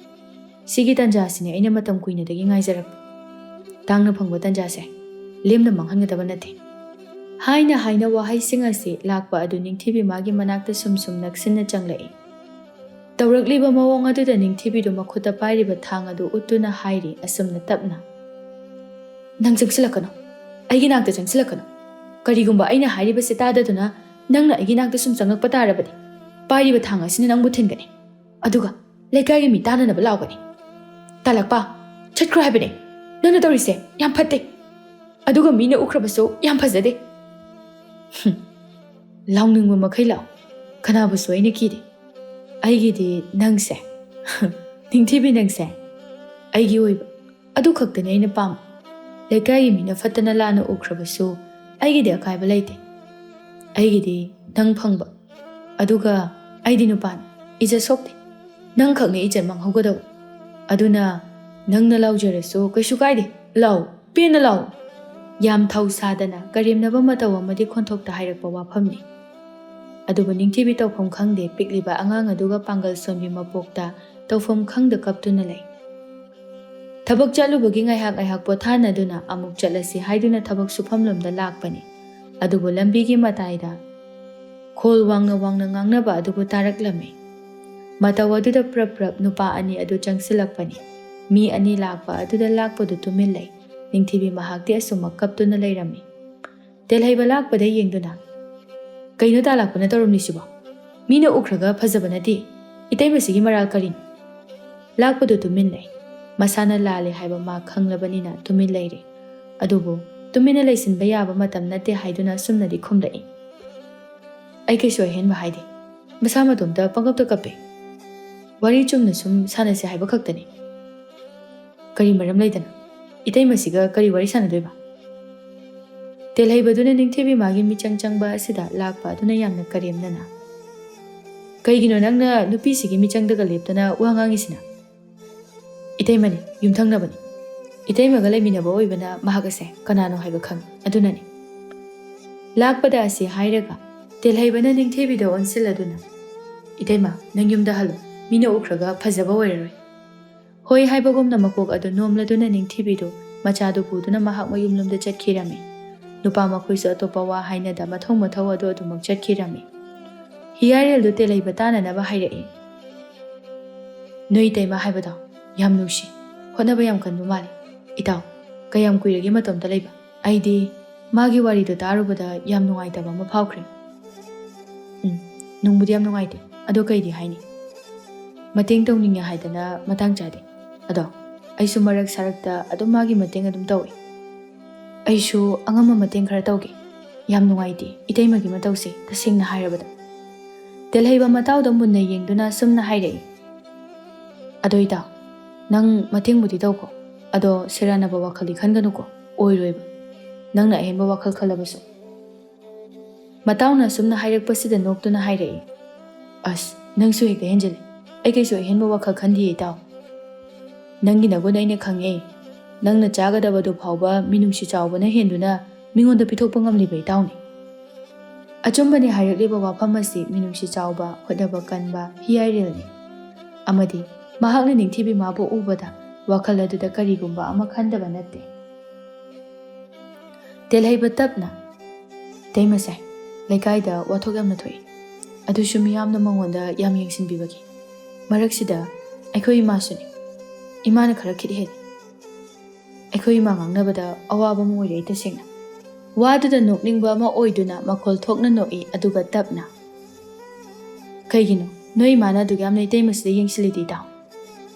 ꯁꯤꯒꯤ ꯇꯟꯖꯥꯁꯤꯅꯦ ꯑꯩꯅ ꯃꯇꯝ ꯀꯨꯏꯅꯗꯒꯤ ꯉꯥꯏꯖꯔꯛꯄ꯫ ꯇꯥꯡꯅ ꯐꯪꯕ ꯇꯟꯖꯥꯁꯦ ꯂꯦꯝꯅ ꯃꯥꯡꯍꯟꯒꯗꯕ ꯅꯠꯇꯦ꯫" ꯍꯥꯏꯅ ꯍꯥꯏꯅ ꯋꯥꯍꯩꯁꯤꯡ ꯑꯁꯤ ꯂꯥꯛꯄ ꯑꯗꯨ ꯅꯤꯡꯊꯤꯕꯤ ꯃꯥꯒꯤ ꯃꯅꯥꯛꯇ ꯁꯨꯝ ꯁꯨꯝ ꯅꯛꯁꯤꯟꯅ ꯆꯪꯂꯛꯏ꯫ ꯇꯧꯔꯛꯂꯤꯕ ꯃꯑꯣꯡ ꯑꯗꯨꯗ ꯅꯤꯡꯊꯤꯕꯤꯗꯨ ꯃꯈꯨꯠꯇ ꯄꯥꯏꯔꯤꯕ ꯊꯥꯡ ꯑꯗꯨ ꯎꯠꯇꯨꯅ ꯍꯥꯏꯔꯤ ꯑꯁꯨꯝꯅ ꯇꯞꯅ, "ꯅꯪ ꯆꯪꯁꯤꯜꯂꯛꯀꯅꯨ꯫ ꯑꯩꯒꯤ ꯅꯥꯛꯇ ꯆꯪꯁꯤꯜꯂꯛꯀꯅꯨ꯫ ꯀꯔꯤꯒꯨꯝꯕ ꯑꯩꯅ ꯍꯥꯏꯔꯤꯕꯁꯤ ꯇꯥꯗꯗꯨꯅ ꯅꯪꯅ ꯑꯩꯒꯤ ꯅꯥꯛꯇ ꯁꯨꯝ ꯆꯪꯂꯛꯄ ꯇꯥꯔꯕꯗꯤ, ꯄꯥꯏꯔꯤꯕ ꯊꯥꯡ ꯑꯁꯤꯅ ꯅꯪꯕꯨ ꯊꯤꯟꯒꯅꯤ꯫ ꯑꯗꯨꯒ ꯂꯩꯀꯥꯏꯒꯤ ꯃꯤ ꯇꯥꯅꯅꯕ ꯂꯥꯎꯒꯅꯤ꯫ ꯇꯥꯂꯛꯄ, ꯆꯠꯈ꯭ꯔꯣ ꯍꯥꯏꯕꯅꯦ꯫ ꯅꯪꯅ ꯇꯧꯔꯤꯁꯦ ꯌꯥꯝ ꯐꯠꯇꯦ꯫ ꯑꯗꯨꯒ ꯃꯤꯅ ꯎꯈ꯭ꯔꯕꯁꯨ ꯌꯥꯝ ꯐꯖꯗꯦ꯫" ꯂꯥꯎꯅꯤꯡꯕ ꯃꯈꯩ ꯂꯥꯎ, ꯀꯅꯥꯕꯨꯁꯨ ꯑꯩꯅ ꯀꯤꯗꯦ꯫ ꯑꯩꯒꯤꯗꯤ ꯅꯪꯁꯦ, ꯅꯤꯡꯊꯤꯕꯤ, ꯅꯪꯁꯦ ꯑꯩꯒꯤ ꯑꯣꯏꯕ, ꯑꯗꯨ ꯈꯛꯇꯅꯤ ꯑꯩꯅ ꯄꯥꯝꯕ꯫ ꯂꯩꯀꯥꯏꯒꯤ ꯃꯤꯅ ꯐꯠꯇꯅ ꯂꯥꯟꯅ ꯎꯈ꯭ꯔꯕꯁꯨ ꯑꯩꯒꯤꯗꯤ ꯑꯀꯥꯏꯕ ꯂꯩꯇꯦ꯫ ꯑꯩꯒꯤꯗꯤ ꯅꯪ ꯐꯪꯕ, ꯑꯗꯨꯒ ꯑꯩꯗꯤ ꯅꯨꯄꯥꯅꯤ, ꯏꯖꯠ ꯁꯣꯛꯇꯦ꯫ ꯅꯪꯈꯛꯅꯤ ꯏꯖꯠ ꯃꯥꯡꯍꯧꯒꯗꯕ꯫ ꯑꯗꯨꯅ ꯅꯪꯅ ꯂꯥꯎꯖꯔꯁꯨ ꯀꯩꯁꯨ ꯀꯥꯏꯗꯦ, ꯂꯥꯎ, ꯄꯦꯟꯅ ꯂꯥꯎ꯫ ꯌꯥꯝ ꯊꯧ ꯁꯥꯗꯅ ꯀꯔꯦꯝꯅꯕ ꯃꯇꯧ ꯑꯃꯗꯤ ꯈꯣꯟꯊꯣꯛꯇ ꯍꯥꯏꯔꯛꯄ ꯋꯥꯐꯝꯅꯤ꯫ ꯑꯗꯨꯕꯨ ꯅꯤꯡꯊꯤꯕꯤ ꯇꯧꯐꯝ ꯈꯪꯗꯦ, ꯄꯤꯛꯂꯤꯕ ꯑꯉꯥꯡ ꯑꯗꯨꯒ ꯄꯥꯡꯒꯜ ꯁꯣꯟꯕꯤ ꯃꯄꯣꯛꯇ ꯇꯧꯐꯝ ꯈꯪꯗ ꯀꯞꯇꯨꯅ ꯂꯩ꯫ ꯊꯕꯛ ꯆꯠꯂꯨꯕꯒꯤ ꯉꯥꯏꯍꯥꯛ ꯉꯥꯏꯍꯥꯛ ꯄꯣꯊꯥꯅꯗꯨꯅ ꯑꯃꯨꯛ ꯆꯠꯂꯁꯤ ꯍꯥꯏꯗꯨꯅ ꯊꯕꯛ ꯁꯨꯐꯝꯂꯣꯝꯗ ꯂꯥꯛꯄꯅꯤ꯫ ꯑꯗꯨꯕꯨ ꯂꯝꯕꯤꯒꯤ ꯃꯇꯥꯏꯗ ꯈꯣꯜ ꯋꯥꯡꯅ ꯋꯥꯡꯅ ꯉꯥꯡꯅꯕ ꯑꯗꯨꯕꯨ ꯇꯥꯔꯛꯂꯝꯃꯤ꯫ ꯃꯇꯧ ꯑꯗꯨꯗ ꯄ꯭ꯔꯞ ꯄ꯭ꯔꯞ ꯅꯨꯄꯥ ꯑꯅꯤ ꯑꯗꯨ ꯆꯪꯁꯤꯜꯂꯛꯄꯅꯤ꯫ ꯃꯤ ꯑꯅꯤ ꯂꯥꯛꯄ ꯑꯗꯨꯗ ꯂꯥꯛꯄꯗꯨ ꯇꯨꯃꯤꯟ ꯂꯩ꯫ ꯅꯤꯡꯊꯤꯕꯤ ꯃꯍꯥꯛꯇꯤ ꯑꯁꯨꯝꯃꯛ ꯀꯞꯇꯨꯅ ꯂꯩꯔꯝꯃꯤ꯫ ꯇꯦꯜꯍꯩꯕ ꯂꯥꯛꯄꯗ ꯌꯦꯡꯗꯨꯅ, "ꯀꯩꯅꯣ ꯇꯥ ꯂꯥꯛꯄꯅ ꯇꯧꯔꯝꯂꯤꯁꯤꯕꯣ? ꯃꯤꯅ ꯎꯈ꯭ꯔꯒ ꯐꯖꯕ ꯅꯠꯇꯦ꯫ ꯏꯇꯩꯃꯁꯤꯒꯤ ꯃꯔꯥꯜ ꯀꯔꯤꯅꯣ?" ꯂꯥꯛꯄꯗꯨ ꯇꯨꯃꯤꯟ ꯂꯩ꯫ ꯃꯁꯥꯅ ꯂꯥꯜꯂꯦ ꯍꯥꯏꯕ ꯃꯥ ꯈꯪꯂꯕꯅꯤꯅ ꯇꯨꯃꯤꯟ ꯂꯩꯔꯦ꯫ ꯑꯗꯨꯕꯨ ꯇꯨꯃꯤꯟꯅ ꯂꯩꯁꯤꯟꯕ ꯌꯥꯕ ꯃꯇꯝ ꯅꯠꯇꯦ ꯍꯥꯏꯗꯨꯅ ꯑꯁꯨꯝꯅꯗꯤ ꯈꯨꯝꯂꯛꯏ꯫ "ꯑꯩ ꯀꯩꯁꯨ ꯑꯍꯦꯟꯕ ꯍꯥꯏꯗꯦ꯫ ꯃꯁꯥ ꯃꯇꯣꯝꯇ ꯄꯪꯀꯞꯇ ꯀꯞꯄꯦ꯫ ꯋꯥꯔꯤ ꯆꯨꯝꯅ ꯁꯨꯝ ꯁꯥꯟꯅꯁꯦ ꯍꯥꯏꯕ ꯈꯛꯇꯅꯤ꯫ ꯀꯔꯤ ꯃꯔꯝ ꯂꯩꯗꯅ? ꯏꯇꯩꯃꯁꯤꯒ ꯀꯔꯤ ꯋꯥꯔꯤ ꯁꯥꯟꯅꯗꯣꯏꯕ?" ꯇꯦꯜꯍꯩꯕꯗꯨꯅ ꯅꯤꯡꯊꯤꯕꯤ ꯃꯥꯒꯤ ꯃꯤꯆꯪ ꯆꯪꯕ ꯑꯁꯤꯗ ꯂꯥꯛꯄ ꯑꯗꯨꯅ ꯌꯥꯝꯅ ꯀꯔꯦꯝꯅꯅ, "ꯀꯩꯒꯤꯅꯣ ꯅꯪꯅ ꯅꯨꯄꯤꯁꯤꯒꯤ ꯃꯤꯆꯪꯗꯒ ꯂꯦꯞꯇꯅ ꯋꯥ ꯉꯥꯡꯉꯤꯁꯤꯅ? ꯏꯇꯩꯃꯅꯤ, ꯌꯨꯝꯊꯪꯅꯕꯅꯤ꯫ ꯏꯇꯩꯃꯒ ꯂꯩꯃꯤꯟꯅꯕ ꯑꯣꯏꯕꯅ ꯃꯍꯥꯛ ꯑꯁꯦ ꯀꯅꯥꯅꯣ ꯍꯥꯏꯕ ꯈꯪꯉꯤ꯫ ꯑꯗꯨꯅꯅꯤ꯫" ꯂꯥꯛꯄꯗ ꯑꯁꯤ ꯍꯥꯏꯔꯒ ꯇꯦꯜꯍꯩꯕꯅ ꯅꯤꯡꯊꯤꯕꯤꯗ ꯑꯣꯟꯁꯤꯜꯂꯗꯨꯅ, "ꯏꯇꯩꯃ, ꯅꯪ ꯌꯨꯝꯗ ꯍꯜꯂꯣ꯫ ꯃꯤꯅ ꯎꯈ꯭ꯔꯒ ꯐꯖꯕ ꯑꯣꯏꯔꯔꯣꯏ꯫" ꯍꯣꯏ ꯍꯥꯏꯕꯒꯨꯝꯅ ꯃꯀꯣꯛ ꯑꯗꯨ ꯅꯣꯝꯂꯗꯨꯅ ꯅꯤꯡꯊꯤꯕꯤꯗꯨ ꯃꯆꯥꯗꯨ ꯄꯨꯗꯨꯅ ꯃꯍꯥꯛ ꯃꯌꯨꯝꯂꯣꯝꯗ ꯆꯠꯈꯤꯔꯝꯃꯤ꯫ ꯅꯨꯄꯥ ꯃꯈꯣꯏꯁꯨ ꯑꯇꯣꯞꯄ ꯋꯥ ꯍꯥꯏꯅꯗ ꯃꯊꯧ ꯃꯊꯧ ꯑꯗꯨ ꯑꯗꯨꯃꯛ ꯆꯠꯈꯤꯔꯝꯃꯤ꯫ ꯍꯤꯌꯥꯔꯦꯜꯗꯨ ꯇꯦꯜꯍꯩꯕ ꯇꯥꯅꯅꯕ ꯍꯥꯏꯔꯛꯏ꯫ "ꯅꯣꯏ ꯏꯇꯩꯃ ꯍꯥꯏꯕꯗꯣ ꯌꯥꯝ ꯅꯨꯡꯁꯤ, ꯍꯣꯠꯅꯕ ꯌꯥꯝ ꯀꯟꯕ ꯃꯥꯜꯂꯤ꯫ ꯏꯇꯥꯎ, ꯀꯌꯥꯝ ꯀꯨꯏꯔꯒꯦ ꯃꯇꯣꯝꯇ ꯂꯩꯕ? ꯑꯩꯗꯤ ꯃꯥꯒꯤ ꯋꯥꯔꯤꯗꯣ ꯇꯥꯔꯨꯕꯗ ꯌꯥꯝ ꯅꯨꯡꯉꯥꯏꯇꯕ ꯑꯃ ꯐꯥꯎꯈ꯭ꯔꯦ꯫" "ꯎꯝ, ꯅꯨꯡꯕꯨꯗꯤ ꯌꯥꯝ ꯅꯨꯡꯉꯥꯏꯇꯦ, ꯑꯗꯣ ꯀꯩꯗꯤ ꯍꯥꯏꯅꯤ? ꯃꯇꯦꯡ ꯇꯧꯅꯤꯡꯉꯦ ꯍꯥꯏꯗꯅ ꯃꯇꯥꯡ ꯆꯥꯗꯦ꯫ ꯑꯗꯣ ꯑꯩꯁꯨ ꯃꯔꯛ ꯁꯔꯛꯇ ꯑꯗꯨꯝ ꯃꯥꯒꯤ ꯃꯇꯦꯡ ꯑꯗꯨꯝ ꯇꯧꯏ꯫ ꯑꯩꯁꯨ ꯑꯉꯝꯕ ꯃꯇꯦꯡ ꯈꯔ ꯇꯧꯒꯦ꯫ "ꯌꯥꯝ ꯅꯨꯡꯉꯥꯏꯇꯦ ꯏꯇꯩꯃꯒꯤ ꯃꯇꯧꯁꯦ, ꯇꯁꯦꯡꯅ ꯍꯥꯏꯔꯕꯗ꯫" ꯇꯦꯜꯍꯩꯕ ꯃꯇꯥꯎꯗ ꯃꯨꯟꯅ ꯌꯦꯡꯗꯨꯅ ꯑꯁꯨꯝꯅ ꯍꯥꯏꯔꯛꯏ, "ꯑꯗꯣ ꯏꯇꯥꯎ, ꯅꯪ ꯃꯇꯦꯡꯕꯨꯗꯤ ꯇꯧꯀꯣ, ꯑꯗꯣ ꯁꯦꯔꯥꯟꯅꯕ ꯋꯥꯈꯜꯗꯤ ꯈꯟꯒꯅꯨꯀꯣ, ꯑꯣꯏꯔꯣꯏꯕ, ꯅꯪꯅ ꯑꯍꯦꯟꯕ ꯋꯥꯈꯜ ꯈꯜꯂꯕꯁꯨ꯫" ꯃꯇꯥꯎꯅ ꯑꯁꯨꯝꯅ ꯍꯥꯏꯔꯛꯄꯁꯤꯗ ꯅꯣꯛꯇꯨꯅ ꯍꯥꯏꯔꯛꯏ, "ꯑꯁ, ꯅꯪꯁꯨ ꯍꯦꯛꯇ ꯍꯦꯟꯖꯤꯜꯂꯦ꯫ ꯑꯩ ꯀꯩꯁꯨ ꯑꯍꯦꯟꯕ ꯋꯥꯈꯜ ꯈꯟꯗꯤꯌꯦ ꯏꯇꯥꯎ꯫ ꯅꯪꯒꯤ ꯅꯒꯨꯟ ꯑꯩꯅ ꯈꯪꯉꯦ꯫ ꯅꯪꯅ ꯆꯥꯒꯗꯕꯗꯨ ꯐꯥꯎꯕ ꯃꯤꯅꯨꯡꯁꯤ ꯆꯥꯎꯕꯅ ꯍꯦꯟꯗꯨꯅ ꯃꯤꯉꯣꯟꯗ ꯄꯤꯊꯣꯛꯄ ꯉꯝꯂꯤꯕ ꯏꯇꯥꯎꯅꯤ꯫" ꯑꯆꯨꯝꯕꯅꯤ ꯍꯥꯏꯔꯛꯂꯤꯕ ꯋꯥꯐꯝ ꯑꯁꯤ ꯃꯤꯅꯨꯡꯁꯤ ꯆꯥꯎꯕ, ꯍꯣꯠꯅꯕ ꯀꯟꯕ ꯍꯤꯌꯥꯏꯔꯦꯜꯅꯤ꯫ ꯑꯃꯗꯤ ꯃꯍꯥꯛꯅ ꯅꯤꯡꯊꯤꯕꯤ ꯃꯥꯕꯨ ꯎꯕꯗ ꯋꯥꯈꯜ ꯑꯗꯨꯗ ꯀꯔꯤꯒꯨꯝꯕ ꯑꯃ ꯈꯟꯗꯕ ꯅꯠꯇꯦ꯫ ꯇꯦꯜꯍꯩꯕ ꯇꯞꯅ, "ꯏꯇꯩꯃꯁꯦ, ꯂꯩꯀꯥꯏꯗ ꯋꯥꯊꯣꯛ ꯌꯥꯝꯅ ꯊꯣꯛꯏ꯫ ꯑꯗꯨꯁꯨ ꯃꯤꯌꯥꯝꯅ ꯃꯉꯣꯟꯗ ꯌꯥꯝ ꯌꯦꯡꯁꯤꯟꯕꯤꯕꯒꯤ꯫ ꯃꯔꯛꯁꯤꯗ ꯑꯩꯈꯣꯏ ꯏꯃꯥꯁꯨꯅꯤ꯫ ꯏꯃꯥꯅ ꯈꯔ ꯈꯤꯠ ꯍꯦꯜꯂꯤ꯫ ꯑꯩꯈꯣꯏ ꯏꯃꯥ ꯉꯥꯡꯅꯕꯗ ꯑꯋꯥꯕ ꯑꯃ ꯑꯣꯏꯔꯛꯏ ꯇꯁꯦꯡꯅ꯫" ꯋꯥꯗꯨꯗ ꯅꯣꯛꯅꯤꯡꯕ ꯑꯃ ꯑꯣꯏꯗꯨꯅ ꯃꯈꯣꯜ ꯊꯣꯛꯅ ꯅꯣꯛꯏ, ꯑꯗꯨꯒ ꯇꯞꯅ, "ꯀꯩꯒꯤꯅꯣ ꯅꯣꯏ ꯏꯃꯥꯅ ꯑꯗꯨꯛ ꯌꯥꯝꯅ ꯏꯇꯩꯃꯁꯤꯗ ꯌꯦꯡꯁꯤꯜꯂꯤꯗꯤ ꯏꯇꯥꯎ?"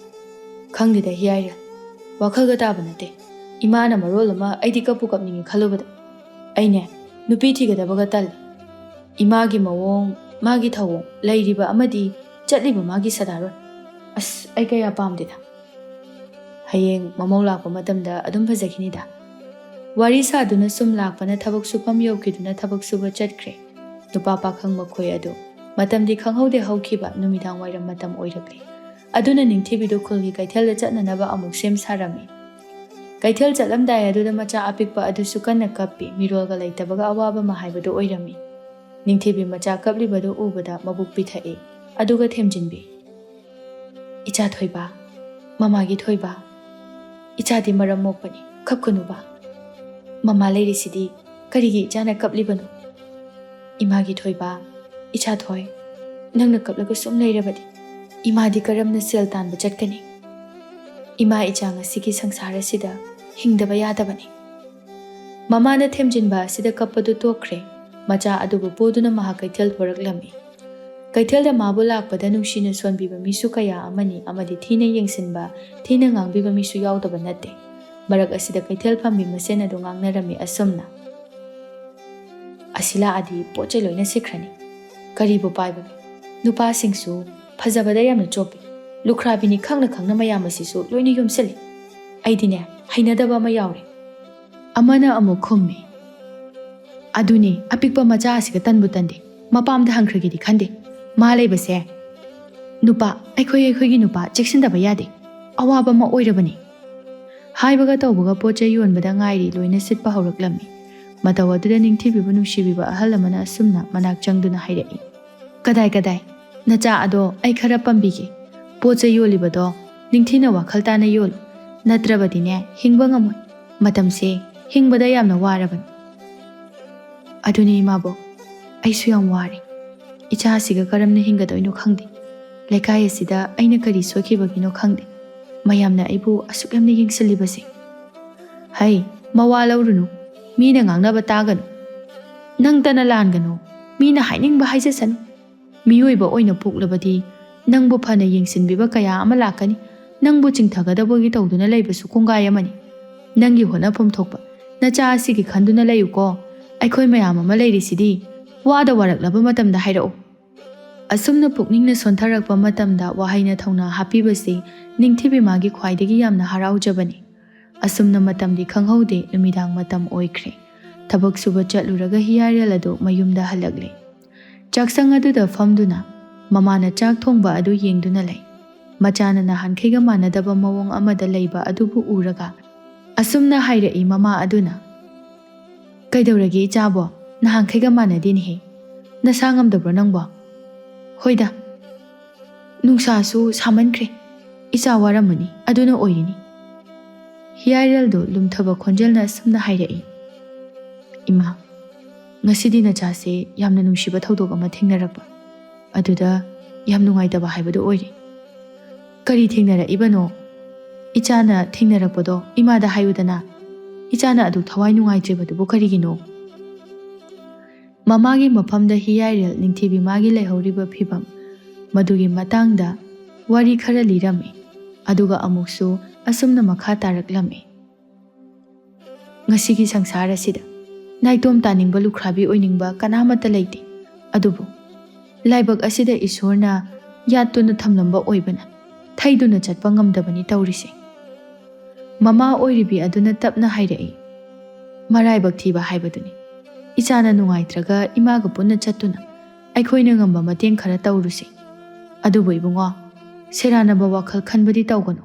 "ꯈꯪꯗꯦꯗ ꯍꯤꯌꯥꯏꯔꯦꯜ, ꯋꯥꯈꯜꯒ ꯇꯥꯕ ꯅꯠꯇꯦ꯫ ꯏꯃꯥꯅ ꯃꯔꯣꯜ ꯑꯃ ꯑꯩꯗꯤ ꯀꯞꯄꯨ ꯀꯞꯅꯤꯡꯉꯤ ꯈꯜꯂꯨꯕꯗ꯫ ꯑꯩꯅꯦ, ꯅꯨꯄꯤ ꯊꯤꯒꯗꯕꯒ ꯇꯜꯂꯤ꯫ ꯏꯃꯥꯒꯤ ꯃꯑꯣꯡ, ꯃꯥꯒꯤ ꯊꯧꯑꯣꯡ, ꯂꯩꯔꯤꯕ ꯑꯃꯗꯤ ꯆꯠꯂꯤꯕ ꯃꯥꯒꯤ ꯁꯗꯥꯔꯣꯟ꯫ ꯑꯁ, ꯑꯩ ꯀꯌꯥ ꯄꯥꯝꯗꯦꯗ꯫ ꯍꯌꯦꯡ ꯃꯃꯧ ꯂꯥꯛꯄ ꯃꯇꯝꯗ ꯑꯗꯨꯝ ꯐꯖꯈꯤꯅꯤꯗ꯫" ꯋꯥꯔꯤ ꯁꯥꯗꯨꯅ ꯁꯨꯝ ꯂꯥꯛꯄꯅ ꯊꯕꯛ ꯁꯨꯐꯝ ꯌꯧꯈꯤꯗꯨꯅ ꯊꯕꯛ ꯁꯨꯕ ꯆꯠꯈ꯭ꯔꯦ꯫ ꯅꯨꯄꯥ ꯄꯥꯈꯪ ꯃꯈꯣꯏ ꯑꯗꯨ ꯃꯇꯝꯗꯤ ꯈꯪꯍꯧꯗꯦ ꯍꯧꯈꯤꯕ ꯅꯨꯃꯤꯗꯥꯡ ꯋꯥꯏꯔꯝ ꯃꯇꯝ ꯑꯣꯏꯔꯛꯂꯦ꯫ ꯑꯗꯨꯅ ꯅꯤꯡꯊꯤꯕꯤꯗꯨ ꯈꯨꯜꯒꯤ ꯀꯩꯊꯦꯜꯗ ꯆꯠꯅꯅꯕ ꯑꯃꯨꯛ ꯁꯦꯝ ꯁꯥꯔꯝꯃꯤ꯫ ꯀꯩꯊꯦꯜ ꯆꯠꯂꯝꯗꯥꯏ ꯑꯗꯨꯗ ꯃꯆꯥ ꯑꯄꯤꯛꯄ ꯑꯗꯨꯁꯨ ꯀꯟꯅ ꯀꯞꯄꯤ, ꯃꯤꯔꯣꯜꯒ ꯂꯩꯇꯕꯒ ꯑꯋꯥꯕ ꯑꯃ ꯍꯥꯏꯕꯗꯨ ꯑꯣꯏꯔꯝꯃꯤ꯫ ꯅꯤꯡꯊꯤꯕꯤ ꯃꯆꯥ ꯀꯞꯂꯤꯕꯗꯨ ꯎꯕꯗ ꯃꯕꯨꯛ ꯄꯤꯊꯛꯏ, ꯑꯗꯨꯒ ꯊꯦꯝꯖꯤꯟꯕꯤ꯫ "ꯏꯆꯥ ꯊꯣꯏꯕ, ꯃꯃꯥꯒꯤ ꯊꯣꯏꯕ, ꯏꯆꯥꯗꯤ ꯃꯔꯝ ꯃꯣꯛꯄꯅꯤ, ꯀꯞꯀꯅꯨꯕ꯫ ꯃꯃꯥ ꯂꯩꯔꯤꯁꯤꯗꯤ ꯀꯔꯤꯒꯤ ꯏꯆꯥꯅ ꯀꯞꯂꯤꯕꯅꯣ? ꯏꯃꯥꯒꯤ ꯊꯣꯏꯕ, ꯏꯆꯥ ꯊꯣꯏ, ꯅꯪꯅ ꯀꯞꯂꯒ ꯁꯨꯝ ꯂꯩꯔꯕꯗꯤ ꯏꯃꯥꯗꯤ ꯀꯔꯝꯅ ꯁꯦꯜ ꯇꯥꯟꯕ ꯆꯠꯀꯅꯤ? ꯏꯃꯥ ꯏꯆꯥ ꯉꯁꯤꯒꯤ ꯁꯪꯁꯥꯔ ꯑꯁꯤꯗ ꯍꯤꯡꯗꯕ ꯌꯥꯗꯕꯅꯤ꯫" ꯃꯃꯥꯅ ꯊꯦꯝꯖꯤꯟꯕ ꯑꯁꯤꯗ ꯀꯞꯄꯗꯨ ꯇꯣꯛꯈ꯭ꯔꯦ꯫ ꯃꯆꯥ ꯑꯗꯨꯕꯨ ꯄꯨꯗꯨꯅ ꯃꯍꯥꯛ ꯀꯩꯊꯦꯜ ꯊꯣꯔꯛꯂꯝꯃꯤ꯫ ꯀꯩꯊꯦꯜꯗ ꯃꯥꯕꯨ ꯂꯥꯛꯄꯗ ꯅꯨꯡꯁꯤꯅ ꯁꯣꯟꯕꯤꯕ ꯃꯤꯁꯨ ꯀꯌꯥ ꯑꯃꯅꯤ, ꯑꯃꯗꯤ ꯊꯤꯅ ꯌꯦꯡꯁꯤꯟꯕ, ꯊꯤꯅ ꯉꯥꯡꯕꯤꯕ ꯃꯤꯁꯨ ꯌꯥꯎꯗꯕ ꯅꯠꯇꯦ꯫ ꯃꯔꯛ ꯑꯁꯤꯗ ꯀꯩꯊꯦꯜ ꯐꯝꯕꯤ ꯃꯁꯦꯟ ꯑꯗꯨ ꯉꯥꯡꯅꯔꯝꯃꯤ ꯑꯁꯨꯝꯅ꯫ ꯑꯁꯤ ꯂꯥꯛꯑꯗꯤ ꯄꯣꯠ ꯆꯩ ꯂꯣꯏꯅ ꯁꯤꯠꯈ꯭ꯔꯅꯤ꯫ ꯀꯔꯤꯕꯨ ꯄꯥꯏꯕꯒꯦ? ꯅꯨꯄꯥꯁꯤꯡꯁꯨ ꯐꯖꯕꯗ ꯌꯥꯝꯅ ꯆꯣꯞꯄꯤ꯫ ꯂꯨꯈ꯭ꯔꯥꯕꯤꯅꯤ ꯈꯪꯅ ꯈꯪꯅ ꯃꯌꯥꯝ ꯑꯁꯤꯁꯨ ꯂꯣꯏꯅ ꯌꯣꯝꯁꯤꯜꯂꯤ꯫ ꯑꯩꯗꯤꯅꯦ, ꯍꯩꯅꯗꯕ ꯑꯃ ꯌꯥꯎꯔꯦ꯫ ꯑꯃꯅ ꯑꯃꯨꯛ ꯈꯨꯝꯃꯤ, "ꯑꯗꯨꯅꯤ, ꯑꯄꯤꯛꯄ ꯃꯆꯥ ꯑꯁꯤꯒ ꯇꯟꯕꯨ ꯇꯟꯗꯦ꯫ ꯃꯄꯥꯝꯗ ꯍꯪꯈ꯭ꯔꯒꯦꯗꯤ ꯈꯟꯗꯦ꯫ ꯃꯥ ꯂꯩꯕꯁꯦ ꯅꯨꯄꯥ, ꯑꯩꯈꯣꯏ ꯑꯩꯈꯣꯏꯒꯤ ꯅꯨꯄꯥ ꯆꯦꯛꯁꯤꯟꯗꯕ ꯌꯥꯗꯦ꯫ ꯑꯋꯥꯕ ꯑꯃ ꯑꯣꯏꯔꯕꯅꯤ꯫" ꯍꯥꯏꯕꯒ ꯇꯧꯕꯒ ꯄꯣꯠ ꯆꯩ ꯌꯣꯟꯕꯗ ꯉꯥꯏꯔꯤ ꯂꯣꯏꯅ ꯁꯤꯠꯄ ꯍꯧꯔꯛꯂꯝꯃꯤ꯫ ꯃꯇꯧ ꯑꯗꯨꯗ ꯅꯤꯡꯊꯤꯕꯤꯕꯨ ꯅꯨꯡꯁꯤꯕꯤꯕ ꯑꯍꯜ ꯑꯃꯅ ꯑꯁꯨꯝꯅ ꯃꯅꯥꯛ ꯆꯪꯗꯨꯅ ꯍꯥꯏꯔꯛꯏ, "ꯀꯗꯥꯏ ꯀꯗꯥꯏ? ꯅꯆꯥ ꯑꯗꯣ ꯑꯩ ꯈꯔ ꯄꯝꯕꯤꯒꯦ꯫ ꯄꯣꯠ ꯆꯩ ꯌꯣꯜꯂꯤꯕꯗꯣ ꯅꯤꯡꯊꯤꯅ ꯋꯥꯈꯜ ꯇꯥꯅ ꯌꯣꯜꯂꯨ꯫ ꯅꯠꯇ꯭ꯔꯕꯗꯤꯅꯦ, ꯍꯤꯡꯕ ꯉꯝꯃꯣꯏ꯫ ꯃꯇꯝꯁꯦ ꯍꯤꯡꯕꯗ ꯌꯥꯝꯅ ꯋꯥꯔꯕꯅꯤ꯫" "ꯑꯗꯨꯅꯤ ꯏꯃꯥꯕꯣꯛ, ꯑꯩꯁꯨ ꯌꯥꯝ ꯋꯥꯔꯦ꯫ ꯏꯆꯥꯁꯤꯒ ꯀꯔꯝꯅ ꯍꯤꯡꯒꯗꯣꯏꯅꯣ ꯈꯪꯗꯦ꯫ ꯂꯩꯀꯥꯏ ꯑꯁꯤꯗ ꯑꯩꯅ ꯀꯔꯤ ꯁꯣꯏꯈꯤꯕꯒꯤꯅꯣ ꯈꯪꯗꯦ꯫ ꯃꯌꯥꯝꯅ ꯑꯩꯕꯨ ꯑꯁꯨꯛ ꯌꯥꯝꯅ ꯌꯦꯡꯁꯤꯜꯂꯤꯕꯁꯦ꯫" "ꯍꯩ, ꯃꯋꯥ ꯂꯧꯔꯨꯅꯨ꯫ ꯃꯤꯅ ꯉꯥꯡꯅꯕ ꯇꯥꯒꯅꯨ꯫ ꯅꯪꯇꯅ ꯂꯥꯟꯒꯅꯨ꯫ ꯃꯤꯅ ꯍꯥꯏꯅꯤꯡꯕ ꯍꯥꯏꯖꯁꯅꯨ꯫ ꯃꯤꯑꯣꯏꯕ ꯑꯣꯏꯅ ꯄꯣꯛꯂꯕꯗꯤ ꯅꯪꯕꯨ ꯐꯅ ꯌꯦꯡꯁꯤꯟꯕꯤꯕ ꯀꯌꯥ ꯑꯃ ꯂꯥꯛꯀꯅꯤ꯫ ꯅꯪꯕꯨ ꯆꯤꯡꯊꯒꯗꯕꯒꯤ ꯇꯧꯗꯨꯅ ꯂꯩꯕꯁꯨ ꯀꯣꯡꯒꯥꯏ ꯑꯃꯅꯤ꯫ ꯅꯪꯒꯤ ꯍꯣꯠꯅꯐꯝ ꯊꯣꯛꯄ ꯅꯆꯥ ꯑꯁꯤꯒꯤ ꯈꯟꯗꯨꯅ ꯂꯩꯌꯨꯀꯣ꯫ ꯑꯩꯈꯣꯏ ꯃꯌꯥꯝ ꯑꯃ ꯂꯩꯔꯤꯁꯤꯗꯤ꯫ ꯋꯥꯗ ꯋꯥꯔꯛꯂꯕ ꯃꯇꯝꯗ ꯍꯥꯏꯔꯛꯎ꯫" ꯑꯁꯨꯝꯅ ꯄꯨꯛꯅꯤꯡꯅ ꯁꯣꯟꯊꯔꯛꯄ ꯃꯇꯝꯗ ꯋꯥꯍꯩꯅ ꯊꯧꯅꯥ ꯍꯥꯞꯄꯤꯕꯁꯤ ꯅꯤꯡꯊꯤꯕꯤꯃꯥꯒꯤ ꯈ꯭ꯋꯥꯏꯗꯒꯤ ꯌꯥꯝꯅ ꯍꯔꯥꯎꯖꯕꯅꯤ꯫ ꯑꯁꯨꯝꯅ ꯃꯇꯝꯗꯤ ꯈꯪꯍꯧꯗꯦ, ꯅꯨꯃꯤꯗꯥꯡ ꯃꯇꯝ ꯑꯣꯏꯈ꯭ꯔꯦ꯫ ꯊꯕꯛ ꯁꯨꯕ ꯆꯠꯂꯨꯔꯒ ꯍꯤꯌꯥꯏꯔꯦꯜ ꯑꯗꯨ ꯃꯌꯨꯝꯗ ꯍꯜꯂꯛꯂꯦ꯫ ꯆꯥꯛꯁꯪ ꯑꯗꯨꯗ ꯐꯝꯗꯨꯅ ꯃꯃꯥꯅ ꯆꯥꯛ ꯊꯣꯡꯕ ꯑꯗꯨ ꯌꯦꯡꯗꯨꯅ ꯂꯩ꯫ ꯃꯆꯥꯅ ꯅꯍꯥꯟꯈꯩꯒ ꯃꯥꯟꯅꯗꯕ ꯃꯑꯣꯡ ꯑꯃꯗ ꯂꯩꯕ ꯑꯗꯨꯕꯨ ꯎꯔꯒ ꯑꯁꯨꯝꯅ ꯍꯥꯏꯔꯛꯏ ꯃꯃꯥ ꯑꯗꯨꯅ, "ꯀꯩꯗꯧꯔꯒꯦ ꯏꯆꯥꯕꯣ? ꯅꯍꯥꯟꯈꯩꯒ ꯃꯥꯟꯅꯗꯦꯅꯦꯍꯦ꯫ ꯅꯁꯥ ꯉꯝꯗꯕ꯭ꯔꯣ ꯅꯪꯕꯣ?" "ꯍꯣꯏꯗ, ꯅꯨꯡꯁꯥꯁꯨ ꯁꯥꯃꯟꯈ꯭ꯔꯦ꯫ ꯏꯆꯥ ꯋꯥꯔꯝꯃꯅꯤ, ꯑꯗꯨꯅ ꯑꯣꯏꯔꯤꯅꯤ꯫" ꯍꯤꯌꯥꯏꯔꯦꯜꯗꯨ ꯂꯨꯝꯊꯕ ꯈꯣꯟꯖꯦꯜꯅ ꯑꯁꯨꯝꯅ ꯍꯥꯏꯔꯛꯏ, "ꯏꯃꯥ, ꯉꯁꯤꯗꯤ ꯅꯆꯥꯁꯦ ꯌꯥꯝꯅ ꯅꯨꯡꯁꯤꯕ ꯊꯧꯗꯣꯛ ꯑꯃ ꯊꯦꯡꯅꯔꯛꯄ꯫ ꯑꯗꯨꯗ ꯌꯥꯝ ꯅꯨꯡꯉꯥꯏꯇꯕ ꯍꯥꯏꯕꯗꯨ ꯑꯣꯏꯔꯦ꯫" "ꯀꯔꯤ ꯊꯦꯡꯅꯔꯛꯏꯕꯅꯣ? ꯏꯆꯥꯅ ꯊꯦꯡꯅꯔꯛꯄꯗꯣ ꯏꯃꯥꯗ ꯍꯥꯏꯌꯨꯗꯅ꯫ ꯏꯆꯥꯅ ꯑꯗꯨ ꯊꯋꯥꯏ ꯅꯨꯡꯉꯥꯏꯇ꯭ꯔꯤꯕꯗꯨꯕꯨ ꯀꯔꯤꯒꯤꯅꯣ?" ꯃꯃꯥꯒꯤ ꯃꯐꯝꯗ ꯍꯤꯌꯥꯏꯔꯦꯜ ꯅꯤꯡꯊꯤꯕꯤꯃꯥꯒꯤ ꯂꯩꯍꯧꯔꯤꯕ ꯐꯤꯕꯝ ꯃꯗꯨꯒꯤ ꯃꯇꯥꯡꯗ ꯋꯥꯔꯤ ꯈꯔ ꯂꯤꯔꯝꯃꯤ꯫ ꯑꯗꯨꯒ ꯑꯃꯨꯛꯁꯨ ꯑꯁꯨꯝꯅ ꯃꯈꯥ ꯇꯥꯔꯛꯂꯝꯃꯤ, "ꯉꯁꯤꯒꯤ ꯁꯪꯁꯥꯔ ꯑꯁꯤꯗ ꯅꯥꯏꯇꯣꯝ ꯇꯥꯅꯤꯡꯕ ꯂꯨꯈ꯭ꯔꯥꯕꯤ ꯑꯣꯏꯅꯤꯡꯕ ꯀꯅꯥꯃꯠꯇ ꯂꯩꯇꯦ꯫ ꯑꯗꯨꯕꯨ ꯂꯥꯏꯕꯛ ꯑꯁꯤꯗ ꯏꯁꯣꯔꯅ ꯌꯥꯠꯇꯨꯅ ꯊꯝꯂꯝꯕ ꯑꯣꯏꯕꯅ ꯊꯩꯗꯨꯅ ꯆꯠꯄ ꯉꯝꯗꯕꯅꯤ ꯇꯧꯔꯤꯁꯦ꯫ ꯃꯃꯥ ꯑꯣꯏꯔꯤꯕꯤ ꯑꯗꯨꯅ ꯇꯞꯅ ꯍꯥꯏꯔꯛꯏ, "ꯃꯔꯥꯏꯕꯛ ꯊꯤꯕ ꯍꯥꯏꯕꯗꯨꯅꯤ꯫ ꯏꯆꯥꯅ ꯅꯨꯡꯉꯥꯏꯇ꯭ꯔꯒ ꯏꯃꯥꯒ ꯄꯨꯟꯅ ꯆꯠꯇꯨꯅ ꯑꯩꯈꯣꯏꯅ ꯉꯝꯕ ꯃꯇꯦꯡ ꯈꯔ ꯇꯧꯔꯨꯁꯤ꯫ ꯑꯗꯨꯕꯨ ꯏꯕꯨꯡꯉꯣ, ꯁꯦꯔꯥꯟꯅꯕ ꯋꯥꯈꯜ ꯈꯟꯕꯗꯤ ꯇꯧꯒꯅꯨ꯫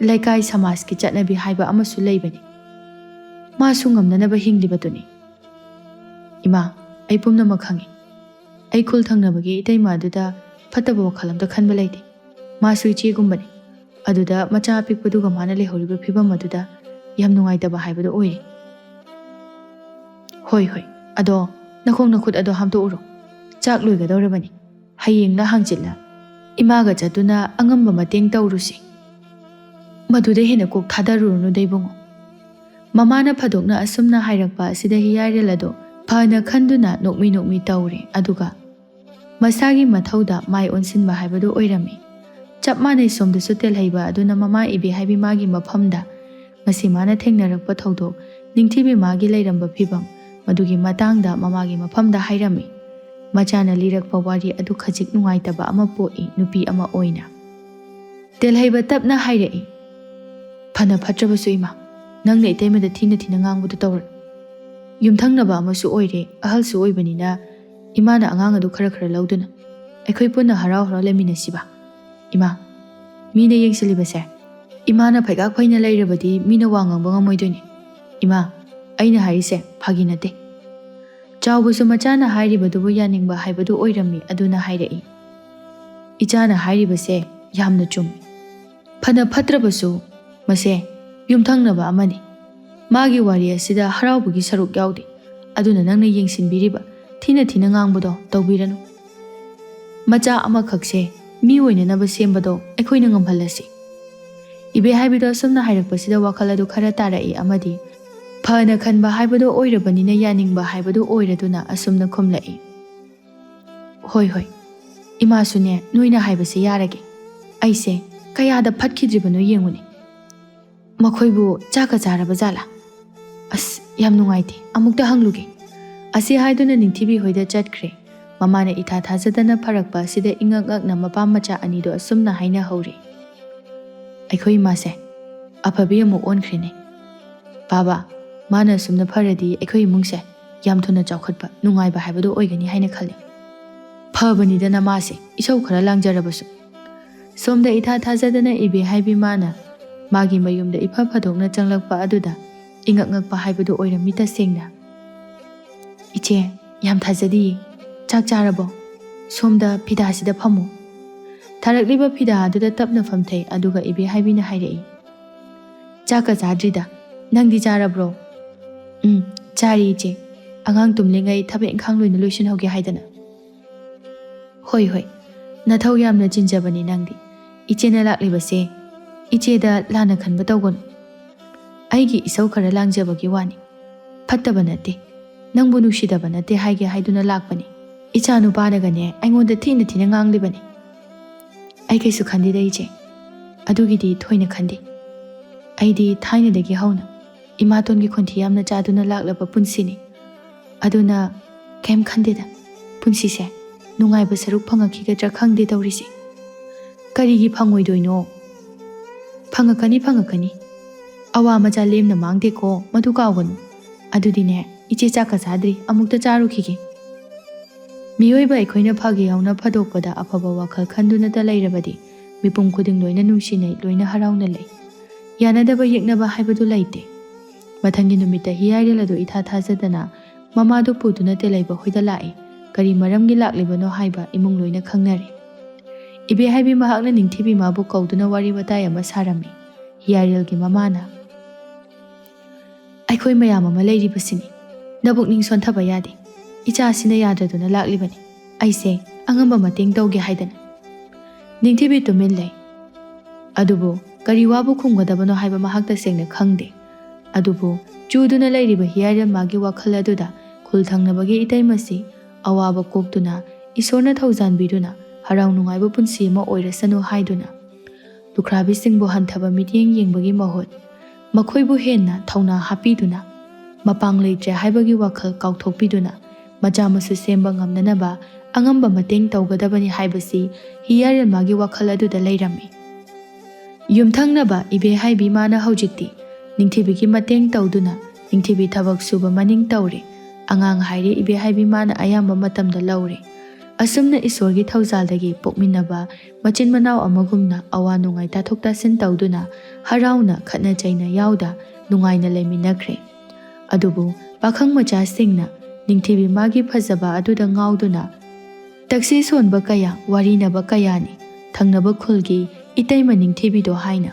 ꯂꯩꯀꯥꯏ ꯁꯃꯥꯖꯀꯤ ꯆꯠꯅꯕꯤ ꯍꯥꯏꯕ ꯑꯃꯁꯨ ꯂꯩꯕꯅꯤ꯫ ꯃꯥꯁꯨ ꯉꯝꯅꯅꯕ ꯍꯤꯡꯂꯤꯕꯗꯨꯅꯤ꯫" "ꯏꯃꯥ, ꯑꯩ ꯄꯨꯝꯅꯃꯛ ꯈꯪꯏ꯫ ꯑꯩ ꯈꯨꯜ ꯊꯪꯅꯕꯒꯤ ꯏꯇꯩꯃ ꯑꯗꯨꯗ ꯐꯠꯇꯕ ꯋꯥꯈꯜ ꯑꯝꯇ ꯈꯟꯕ ꯂꯩꯇꯦ꯫ ꯃꯥꯁꯨ ꯏꯆꯦꯒꯨꯝꯕꯅꯤ꯫ ꯑꯗꯨꯗ ꯃꯆꯥ ꯑꯄꯤꯛꯄꯗꯨꯒ ꯃꯥꯅ ꯂꯩꯍꯧꯔꯤꯕ ꯐꯤꯕꯝ ꯑꯗꯨꯗ ꯌꯥꯝ ꯅꯨꯡꯉꯥꯏꯇꯕ ꯍꯥꯏꯕꯗꯨ ꯑꯣꯏꯔꯦ꯫ ꯍꯣꯏ, ꯍꯣꯏ, ꯑꯗꯣ ꯅꯈꯣꯡ ꯅꯈꯨꯠ ꯑꯗꯣ ꯍꯥꯝꯗꯣꯛꯎꯔꯣ꯫ ꯆꯥꯛ ꯂꯣꯏꯒꯗꯧꯔꯕꯅꯤ꯫ ꯍꯌꯦꯡꯂ ꯍꯥꯡꯆꯤꯠꯂ ꯏꯃꯥꯒ ꯆꯠꯇꯨꯅ ꯑꯉꯝꯕ ꯃꯇꯦꯡ ꯇꯧꯔꯨꯁꯤ꯫ ꯃꯗꯨꯗ ꯍꯦꯟꯅ ꯀꯣꯛ ꯊꯥꯗꯔꯨꯔꯅꯨꯗ ꯏꯕꯨꯡꯉꯣ꯫" ꯃꯃꯥꯅ ꯐꯥꯗꯣꯛꯅ ꯑꯁꯨꯝꯅ ꯍꯥꯏꯔꯛꯄ ꯑꯁꯤꯗ ꯍꯤꯌꯥꯏꯔꯦꯜ ꯑꯗꯣ ꯐꯅ ꯈꯟꯗꯨꯅ ꯅꯣꯛꯃꯤ ꯅꯣꯛꯃꯤ ꯇꯧꯔꯦ꯫ ꯑꯗꯨꯒ ꯃꯁꯥꯒꯤ ꯃꯊꯧꯗ ꯃꯥꯏ ꯑꯣꯟꯁꯤꯟꯕ ꯍꯥꯏꯕꯗꯨ ꯑꯣꯏꯔꯝꯃꯤ꯫ ꯆꯞ ꯃꯥꯟꯅꯩ ꯁꯣꯝꯗꯁꯨ ꯇꯦꯜꯍꯩꯕ ꯑꯗꯨꯅ ꯃꯃꯥ ꯏꯕꯦ ꯍꯥꯏꯕꯤ ꯃꯥꯒꯤ ꯃꯐꯝꯗ ꯉꯁꯤ ꯃꯥꯅ ꯊꯦꯡꯅꯔꯛꯄ ꯊꯧꯗꯣꯛ, ꯅꯤꯡꯊꯤꯕꯤ ꯃꯥꯒꯤ ꯂꯩꯔꯝꯕ ꯐꯤꯕꯝ, ꯃꯗꯨꯒꯤ ꯃꯇꯥꯡꯗ ꯃꯃꯥꯒꯤ ꯃꯐꯝꯗ ꯍꯥꯏꯔꯝꯃꯤ꯫ ꯃꯆꯥꯅ ꯂꯤꯔꯛꯄ ꯋꯥꯔꯤ ꯑꯗꯨ ꯈꯖꯤꯛ ꯅꯨꯡꯉꯥꯏꯇꯕ ꯑꯃ ꯄꯣꯛꯏ ꯅꯨꯄꯤ ꯑꯃ ꯑꯣꯏꯅ꯫ ꯇꯦꯜꯍꯩꯕ ꯇꯞꯅ ꯍꯥꯏꯔꯛꯏ, "ꯐꯅ ꯐꯠꯇ꯭ꯔꯕꯁꯨ ꯏꯃꯥ, ꯅꯪꯅ ꯏꯇꯩꯃꯗ ꯊꯤꯅ ꯊꯤꯅ ꯉꯥꯡꯕꯗꯨ ꯇꯧꯔꯅꯨ꯫ ꯌꯨꯝꯊꯪꯅꯕ ꯑꯃꯁꯨ ꯑꯣꯏꯔꯦ, ꯑꯍꯜꯁꯨ ꯑꯣꯏꯕꯅꯤꯅ ꯏꯃꯥꯅ ꯑꯉꯥꯡ ꯑꯗꯨ ꯈꯔ ꯈꯔ ꯂꯧꯗꯨꯅ ꯑꯩꯈꯣꯏ ꯄꯨꯟꯅ ꯍꯔꯥꯎ ꯍꯔꯥꯎ ꯂꯩꯃꯤꯟꯅꯁꯤꯕ꯫ ꯏꯃꯥ, ꯃꯤꯅ ꯌꯦꯡꯁꯤꯜꯂꯤꯕꯁꯦ ꯏꯃꯥꯅ ꯐꯩꯒꯥꯛ ꯐꯩꯅ ꯂꯩꯔꯕꯗꯤ ꯃꯤꯅ ꯋꯥ ꯉꯥꯡꯕ ꯉꯝꯃꯣꯏꯗꯣꯏꯅꯤ꯫ ꯏꯃꯥ, ꯑꯩꯅ ꯍꯥꯏꯔꯤꯁꯦ ꯐꯥꯒꯤ ꯅꯠꯇꯦ꯫" ꯆꯥꯎꯕꯁꯨ ꯃꯆꯥꯅ ꯍꯥꯏꯔꯤꯕꯗꯨꯕꯨ ꯌꯥꯅꯤꯡꯕ ꯍꯥꯏꯕꯗꯨ ꯑꯣꯏꯔꯝꯃꯤ꯫ ꯑꯗꯨꯅ ꯍꯥꯏꯔꯛꯏ, "ꯏꯆꯥꯅ ꯍꯥꯏꯔꯤꯕꯁꯦ ꯌꯥꯝꯅ ꯆꯨꯝꯃꯤ꯫ ꯐꯅ ꯐꯠꯇ꯭ꯔꯕꯁꯨ ꯃꯁꯦ ꯌꯨꯝꯊꯪꯅꯕ ꯑꯃꯅꯤ꯫ ꯃꯥꯒꯤ ꯋꯥꯔꯤ ꯑꯁꯤꯗ ꯍꯔꯥꯎꯕꯒꯤ ꯁꯔꯨꯛ ꯌꯥꯎꯗꯦ꯫ ꯑꯗꯨꯅ ꯅꯪꯅ ꯌꯦꯡꯁꯤꯟꯕꯤꯔꯤꯕ ꯊꯤꯅ ꯊꯤꯅ ꯉꯥꯡꯕꯗꯣ ꯇꯧꯕꯤꯔꯅꯨ꯫ ꯃꯆꯥ ꯑꯃꯈꯛꯁꯦ ꯃꯤ ꯑꯣꯏꯅꯅꯕ ꯁꯦꯝꯕꯗꯣ ꯑꯩꯈꯣꯏꯅ ꯉꯝꯍꯜꯂꯁꯤ꯫" ꯏꯕꯦ ꯍꯥꯏꯕꯤꯗꯣ ꯑꯁꯨꯝꯅ ꯍꯥꯏꯔꯛꯄꯁꯤꯗ ꯋꯥꯈꯜ ꯑꯗꯨ ꯈꯔ ꯇꯥꯔꯛꯏ ꯑꯃꯗꯤ ꯐꯅ ꯈꯟꯕ ꯍꯥꯏꯕꯗꯨ ꯑꯣꯏꯔꯕꯅꯤꯅ ꯌꯥꯅꯤꯡꯕ ꯍꯥꯏꯕꯗꯨ ꯑꯣꯏꯔꯗꯨꯅ ꯑꯁꯨꯝꯅ ꯈꯨꯝꯂꯛꯏ, "ꯍꯣꯏ, ꯍꯣꯏ, ꯏꯃꯥꯁꯨꯅꯦ ꯅꯣꯏꯅ ꯍꯥꯏꯕꯁꯦ ꯌꯥꯔꯒꯦ꯫ ꯑꯩꯁꯦ ꯀꯌꯥꯗ ꯐꯠꯈꯤꯗ꯭ꯔꯤꯕꯅꯣ ꯌꯦꯡꯉꯨꯅꯦ꯫ ꯃꯈꯣꯏꯕꯨ ꯆꯥꯛꯀ ꯆꯥꯔꯕ ꯖꯥꯠꯂꯥ?" "ꯑꯁ, ꯌꯥꯝ ꯅꯨꯡꯉꯥꯏꯇꯦ, ꯑꯃꯨꯛꯇ ꯍꯪꯂꯨꯒꯦ"꯫ ꯑꯁꯤ ꯍꯥꯏꯗꯨꯅ ꯅꯤꯡꯊꯤꯕꯤ ꯍꯣꯏꯗ ꯆꯠꯈ꯭ꯔꯦ꯫ ꯃꯃꯥꯅ ꯏꯊꯥ ꯊꯥꯖꯗꯅ ꯐꯔꯛꯄ ꯑꯁꯤꯗ ꯏꯉꯛ ꯉꯛꯅ ꯃꯄꯥ ꯃꯆꯥ ꯑꯅꯤꯗꯣ ꯑꯁꯨꯝꯅ ꯍꯥꯏꯅꯍꯧꯔꯤ: "ꯑꯩꯈꯣꯏ ꯏꯃꯥꯁꯦ ꯑꯐꯕꯤ ꯑꯃꯨꯛ ꯑꯣꯟꯈ꯭ꯔꯦꯅꯦ꯫ ꯕꯥꯕꯥ, ꯃꯥꯅ ꯑꯁꯨꯝꯅ ꯐꯔꯗꯤ ꯑꯩꯈꯣꯏ ꯏꯃꯨꯡꯁꯦ ꯌꯥꯝ ꯊꯨꯅ ꯆꯥꯎꯈꯠꯄ, ꯅꯨꯡꯉꯥꯏꯕ ꯍꯥꯏꯕꯗꯨ ꯑꯣꯏꯒꯅꯤ ꯍꯥꯏꯅ ꯈꯜꯂꯤ꯫ ꯐꯕꯅꯤꯗ ꯅꯃꯥꯁꯦ, ꯏꯁꯧ ꯈꯔ ꯂꯥꯡꯖꯔꯕꯁꯨ"꯫ ꯁꯣꯝꯗ ꯏꯊꯥ ꯊꯥꯖꯗꯅ ꯏꯕꯦ ꯍꯥꯏꯕꯤ ꯃꯥꯅ ꯃꯥꯒꯤ ꯃꯌꯨꯝꯗ ꯏꯐ ꯐꯗꯣꯛꯅ ꯆꯪꯂꯛꯄ ꯑꯗꯨꯗ ꯏꯉꯛ ꯉꯛꯄ ꯍꯥꯏꯕꯗꯨ ꯑꯣꯏꯔꯝꯃꯤ ꯇꯁꯦꯡꯅ꯫ "ꯏꯆꯦ, ꯌꯥꯝ ꯊꯥꯖꯗꯤꯌꯦ꯫ ꯆꯥꯛ ꯆꯥꯔꯕꯣ? ꯁꯣꯝꯗ ꯐꯤꯗꯥꯁꯤꯗ ꯐꯝꯃꯨ"꯫ ꯊꯥꯔꯛꯂꯤꯕ ꯐꯤꯗꯥ ꯑꯗꯨꯗ ꯇꯞꯅ ꯐꯝꯊꯩ, ꯑꯗꯨꯒ ꯏꯕꯦ ꯍꯥꯏꯕꯤꯅ ꯍꯥꯏꯔꯛꯏ: "ꯆꯥꯛꯀ ꯆꯥꯗ꯭ꯔꯤꯗ꯫ ꯅꯪꯗꯤ ꯆꯥꯔꯕ꯭ꯔꯣ?" "ꯎꯝ, ꯆꯥꯔꯤ ꯏꯆꯦ꯫ ꯑꯉꯥꯡ ꯇꯨꯝꯂꯤꯉꯩ ꯊꯕꯛ ꯏꯪꯈꯥꯡ ꯂꯣꯏꯅ ꯂꯣꯏꯁꯤꯟꯍꯧꯒꯦ ꯍꯥꯏꯗꯅ"꯫ "ꯍꯣꯏ, ꯍꯣꯏ꯫ ꯅꯊꯧ ꯌꯥꯝꯅ ꯆꯤꯟꯖꯕꯅꯤ ꯅꯪꯗꯤ꯫ ꯏꯆꯦꯅ ꯂꯥꯛꯂꯤꯕꯁꯦ ꯏꯆꯦꯗ ꯂꯥꯟꯅ ꯈꯟꯕ ꯇꯧꯒꯅꯨ꯫ ꯑꯩꯒꯤ ꯏꯁꯧ ꯈꯔ ꯂꯥꯡꯖꯕꯒꯤ ꯋꯥꯅꯤ꯫ ꯐꯠꯇꯕ ꯅꯠꯇꯦ꯫ ꯅꯪꯕꯨ ꯅꯨꯡꯁꯤꯗꯕ ꯅꯠꯇꯦ ꯍꯥꯏꯒꯦ ꯍꯥꯏꯗꯨꯅ ꯂꯥꯛꯄꯅꯤ꯫ ꯏꯆꯥ ꯅꯨꯄꯥꯅꯒꯅꯦ ꯑꯩꯉꯣꯟꯗ ꯊꯤꯅ ꯊꯤꯅ ꯉꯥꯡꯂꯤꯕꯅꯤ"꯫ "ꯑꯩ ꯀꯩꯁꯨ ꯈꯟꯗꯦꯗ ꯏꯆꯦ꯫ ꯑꯗꯨꯒꯤꯗꯤ ꯊꯣꯏꯅ ꯈꯟꯗꯦ꯫ ꯑꯩꯗꯤ ꯊꯥꯏꯅꯗꯒꯤ ꯍꯧꯅ ꯏꯃꯥꯇꯣꯟꯒꯤ ꯈꯣꯟꯊꯤ ꯌꯥꯝꯅ ꯆꯥꯗꯨꯅ ꯂꯥꯛꯂꯕ ꯄꯨꯟꯁꯤꯅꯤ꯫ ꯑꯗꯨꯅ ꯀꯩꯝ ꯈꯟꯗꯦꯗ꯫ ꯄꯨꯟꯁꯤꯁꯦ ꯅꯨꯡꯉꯥꯏꯕ ꯁꯔꯨꯛ ꯐꯪꯉꯛꯈꯤꯒꯗ꯭ꯔꯥ ꯈꯪꯗꯦ ꯇꯧꯔꯤꯁꯦ"꯫ "ꯀꯔꯤꯒꯤ ꯐꯪꯉꯣꯏꯗꯣꯏꯅꯣ? ꯐꯪꯉꯛꯀꯅꯤ, ꯐꯪꯉꯛꯀꯅꯤ꯫ ꯑꯋꯥ ꯃꯆꯥ ꯂꯦꯝꯅ ꯃꯥꯡꯗꯦꯀꯣ, ꯃꯗꯨ ꯀꯥꯎꯒꯅꯨ꯫ ꯑꯗꯨꯗꯤꯅꯦ, ꯏꯆꯦ ꯆꯥꯛꯀ ꯆꯥꯗ꯭ꯔꯤ, ꯑꯃꯨꯛꯇ ꯆꯥꯔꯨꯈꯤꯒꯦ"꯫ ꯃꯤꯑꯣꯏꯕ ꯑꯩꯈꯣꯏꯅ ꯐꯒꯦ ꯌꯥꯎꯅ ꯐꯗꯣꯛꯄꯗ ꯑꯐꯕ ꯋꯥꯈꯜ ꯈꯟꯗꯨꯅꯇ ꯂꯩꯔꯕꯗꯤ ꯃꯤꯄꯨꯝ ꯈꯨꯗꯤꯡ ꯂꯣꯏꯅ ꯅꯨꯡꯁꯤꯅꯩ, ꯂꯣꯏꯅ ꯍꯔꯥꯎꯅ ꯂꯩ꯫ ꯌꯥꯅꯗꯕ ꯌꯦꯛꯅꯕ ꯍꯥꯏꯕꯗꯨ ꯂꯩꯇꯦ꯫ ꯃꯊꯪꯒꯤ ꯅꯨꯃꯤꯠꯇ ꯍꯤꯌꯥꯏꯔꯦꯜ ꯑꯗꯨ ꯏꯊꯥ ꯊꯥꯖꯗꯅ ꯃꯃꯥꯗꯨ ꯄꯨꯗꯨꯅ ꯇꯦꯂꯩꯕ ꯍꯣꯏꯗ ꯂꯥꯛꯏ꯫ ꯀꯔꯤ ꯃꯔꯝꯒꯤ ꯂꯥꯛꯂꯤꯕꯅꯣ ꯍꯥꯏꯕ ꯏꯃꯨꯡ ꯂꯣꯏꯅ ꯈꯪꯅꯔꯦ꯫ ꯏꯕꯦ ꯍꯥꯏꯕꯤ ꯃꯍꯥꯛꯅ ꯅꯤꯡꯊꯤꯕꯤ ꯃꯥꯕꯨ ꯀꯧꯗꯨꯅ ꯋꯥꯔꯤ ꯋꯥꯇꯥꯏ ꯑꯃ ꯁꯥꯔꯝꯃꯤ꯫ ꯍꯤꯌꯥꯏꯔꯦꯜꯒꯤ ꯃꯃꯥꯅ, "ꯑꯩꯈꯣꯏ ꯃꯌꯥꯝ ꯑꯃ ꯂꯩꯔꯤꯕꯁꯤꯅꯤ꯫ ꯅꯕꯨꯛꯅꯤꯡ ꯁꯣꯟꯊꯕ ꯌꯥꯗꯦ꯫ ꯏꯆꯥꯁꯤꯅ ꯌꯥꯗ꯭ꯔꯗꯨꯅ ꯂꯥꯛꯂꯤꯕꯅꯤ꯫ ꯑꯩꯁꯦ ꯑꯉꯝꯕ ꯃꯇꯦꯡ ꯇꯧꯒꯦ ꯍꯥꯏꯗꯅ"꯫ ꯅꯤꯡꯊꯤꯕꯤ ꯇꯨꯃꯤꯟ ꯂꯩ꯫ ꯑꯗꯨꯕꯨ ꯀꯔꯤ ꯋꯥꯕꯨ ꯈꯨꯝꯒꯗꯕꯅꯣ ꯍꯥꯏꯕ ꯃꯍꯥꯛ ꯇꯁꯦꯡꯅ ꯈꯪꯗꯦ꯫ ꯑꯗꯨꯕꯨ ꯆꯨꯗꯨꯅ ꯂꯩꯔꯤꯕ ꯍꯤꯌꯥꯏꯔꯦꯜ ꯃꯥꯒꯤ ꯋꯥꯈꯜ ꯑꯗꯨꯗ ꯈꯨꯜ ꯊꯪꯅꯕꯒꯤ ꯏꯇꯩꯃꯁꯤ ꯑꯋꯥꯕ ꯀꯣꯛꯇꯨꯅ ꯏꯁꯣꯔꯅ ꯊꯧꯖꯥꯟꯕꯤꯗꯨꯅ ꯍꯔꯥꯎ ꯅꯨꯡꯉꯥꯏꯕ ꯄꯨꯟꯁꯤ ꯑꯃ ꯑꯣꯏꯔꯁꯅꯨ ꯍꯥꯏꯗꯨꯅ ꯂꯨꯈ꯭ꯔꯥꯕꯤꯁꯤꯡꯕꯨ ꯍꯟꯊꯕ ꯃꯤꯠꯌꯦꯡ ꯌꯦꯡꯕꯒꯤ ꯃꯍꯨꯠ ꯃꯈꯣꯏꯕꯨ ꯍꯦꯟꯅ ꯊꯧꯅꯥ ꯍꯥꯞꯄꯤꯗꯨꯅ ꯃꯄꯥꯡ ꯂꯩꯇ꯭ꯔꯦ ꯍꯥꯏꯕꯒꯤ ꯋꯥꯈꯜ ꯀꯥꯎꯊꯣꯛꯄꯤꯗꯨꯅ ꯃꯆꯥ ꯃꯁꯨ ꯁꯦꯝꯕ ꯉꯝꯅꯅꯕ ꯑꯉꯝꯕ ꯃꯇꯦꯡ ꯇꯧꯒꯗꯕꯅꯤ ꯍꯥꯏꯕꯁꯤ ꯍꯤꯌꯥꯔꯦꯜꯃꯥꯒꯤ ꯋꯥꯈꯜ ꯑꯗꯨꯗ ꯂꯩꯔꯝꯃꯤ꯫ ꯌꯨꯝꯊꯪꯅꯕ ꯏꯕꯦꯍꯥꯏꯕꯤ ꯃꯥꯅ ꯍꯧꯖꯤꯛꯇꯤ ꯅꯤꯡꯊꯤꯕꯤꯒꯤ ꯃꯇꯦꯡ ꯇꯧꯗꯨꯅ ꯅꯤꯡꯊꯤꯕꯤ ꯊꯕꯛ ꯁꯨꯕ ꯃꯅꯤꯡ ꯇꯧꯔꯦ꯫ ꯑꯉꯥꯡ ꯍꯥꯏꯔꯦ ꯏꯕꯦꯍꯥꯏꯕꯤ ꯃꯥꯅ ꯑꯌꯥꯝꯕ ꯃꯇꯝꯗ ꯂꯧꯔꯦ꯫ ꯑꯁꯨꯝꯅ ꯏꯁꯣꯔꯒꯤ ꯊꯧꯖꯥꯜꯗꯒꯤ ꯄꯣꯛꯃꯤꯟꯅꯕ ꯃꯆꯤꯟ ꯃꯅꯥꯎ ꯑꯃꯒꯨꯝꯅ ꯑꯋꯥ ꯅꯨꯡꯉꯥꯏ ꯇꯥꯊꯣꯛ ꯇꯥꯁꯤꯟ ꯇꯧꯗꯨꯅ ꯍꯔꯥꯎꯅ ꯈꯠꯅ ꯆꯩꯅ ꯌꯥꯎꯗ ꯅꯨꯡꯉꯥꯏꯅ ꯂꯩꯃꯤꯟꯅꯈ꯭ꯔꯦ꯫ ꯑꯗꯨꯕꯨ ꯄꯥꯈꯪ ꯃꯆꯥꯁꯤꯡꯅ ꯅꯤꯡꯊꯤꯕꯤ ꯃꯥꯒꯤ ꯐꯖꯕ ꯑꯗꯨꯗ ꯉꯥꯎꯗꯨꯅ ꯇꯛꯁꯤ ꯁꯣꯟꯕ ꯀꯌꯥ, ꯋꯥꯔꯤꯅꯕ ꯀꯌꯥꯅꯤ꯫ ꯊꯪꯅꯕ ꯈꯨꯜꯒꯤ ꯏꯇꯩꯃ ꯅꯤꯡꯊꯤꯕꯤꯗꯣ ꯍꯥꯏꯅ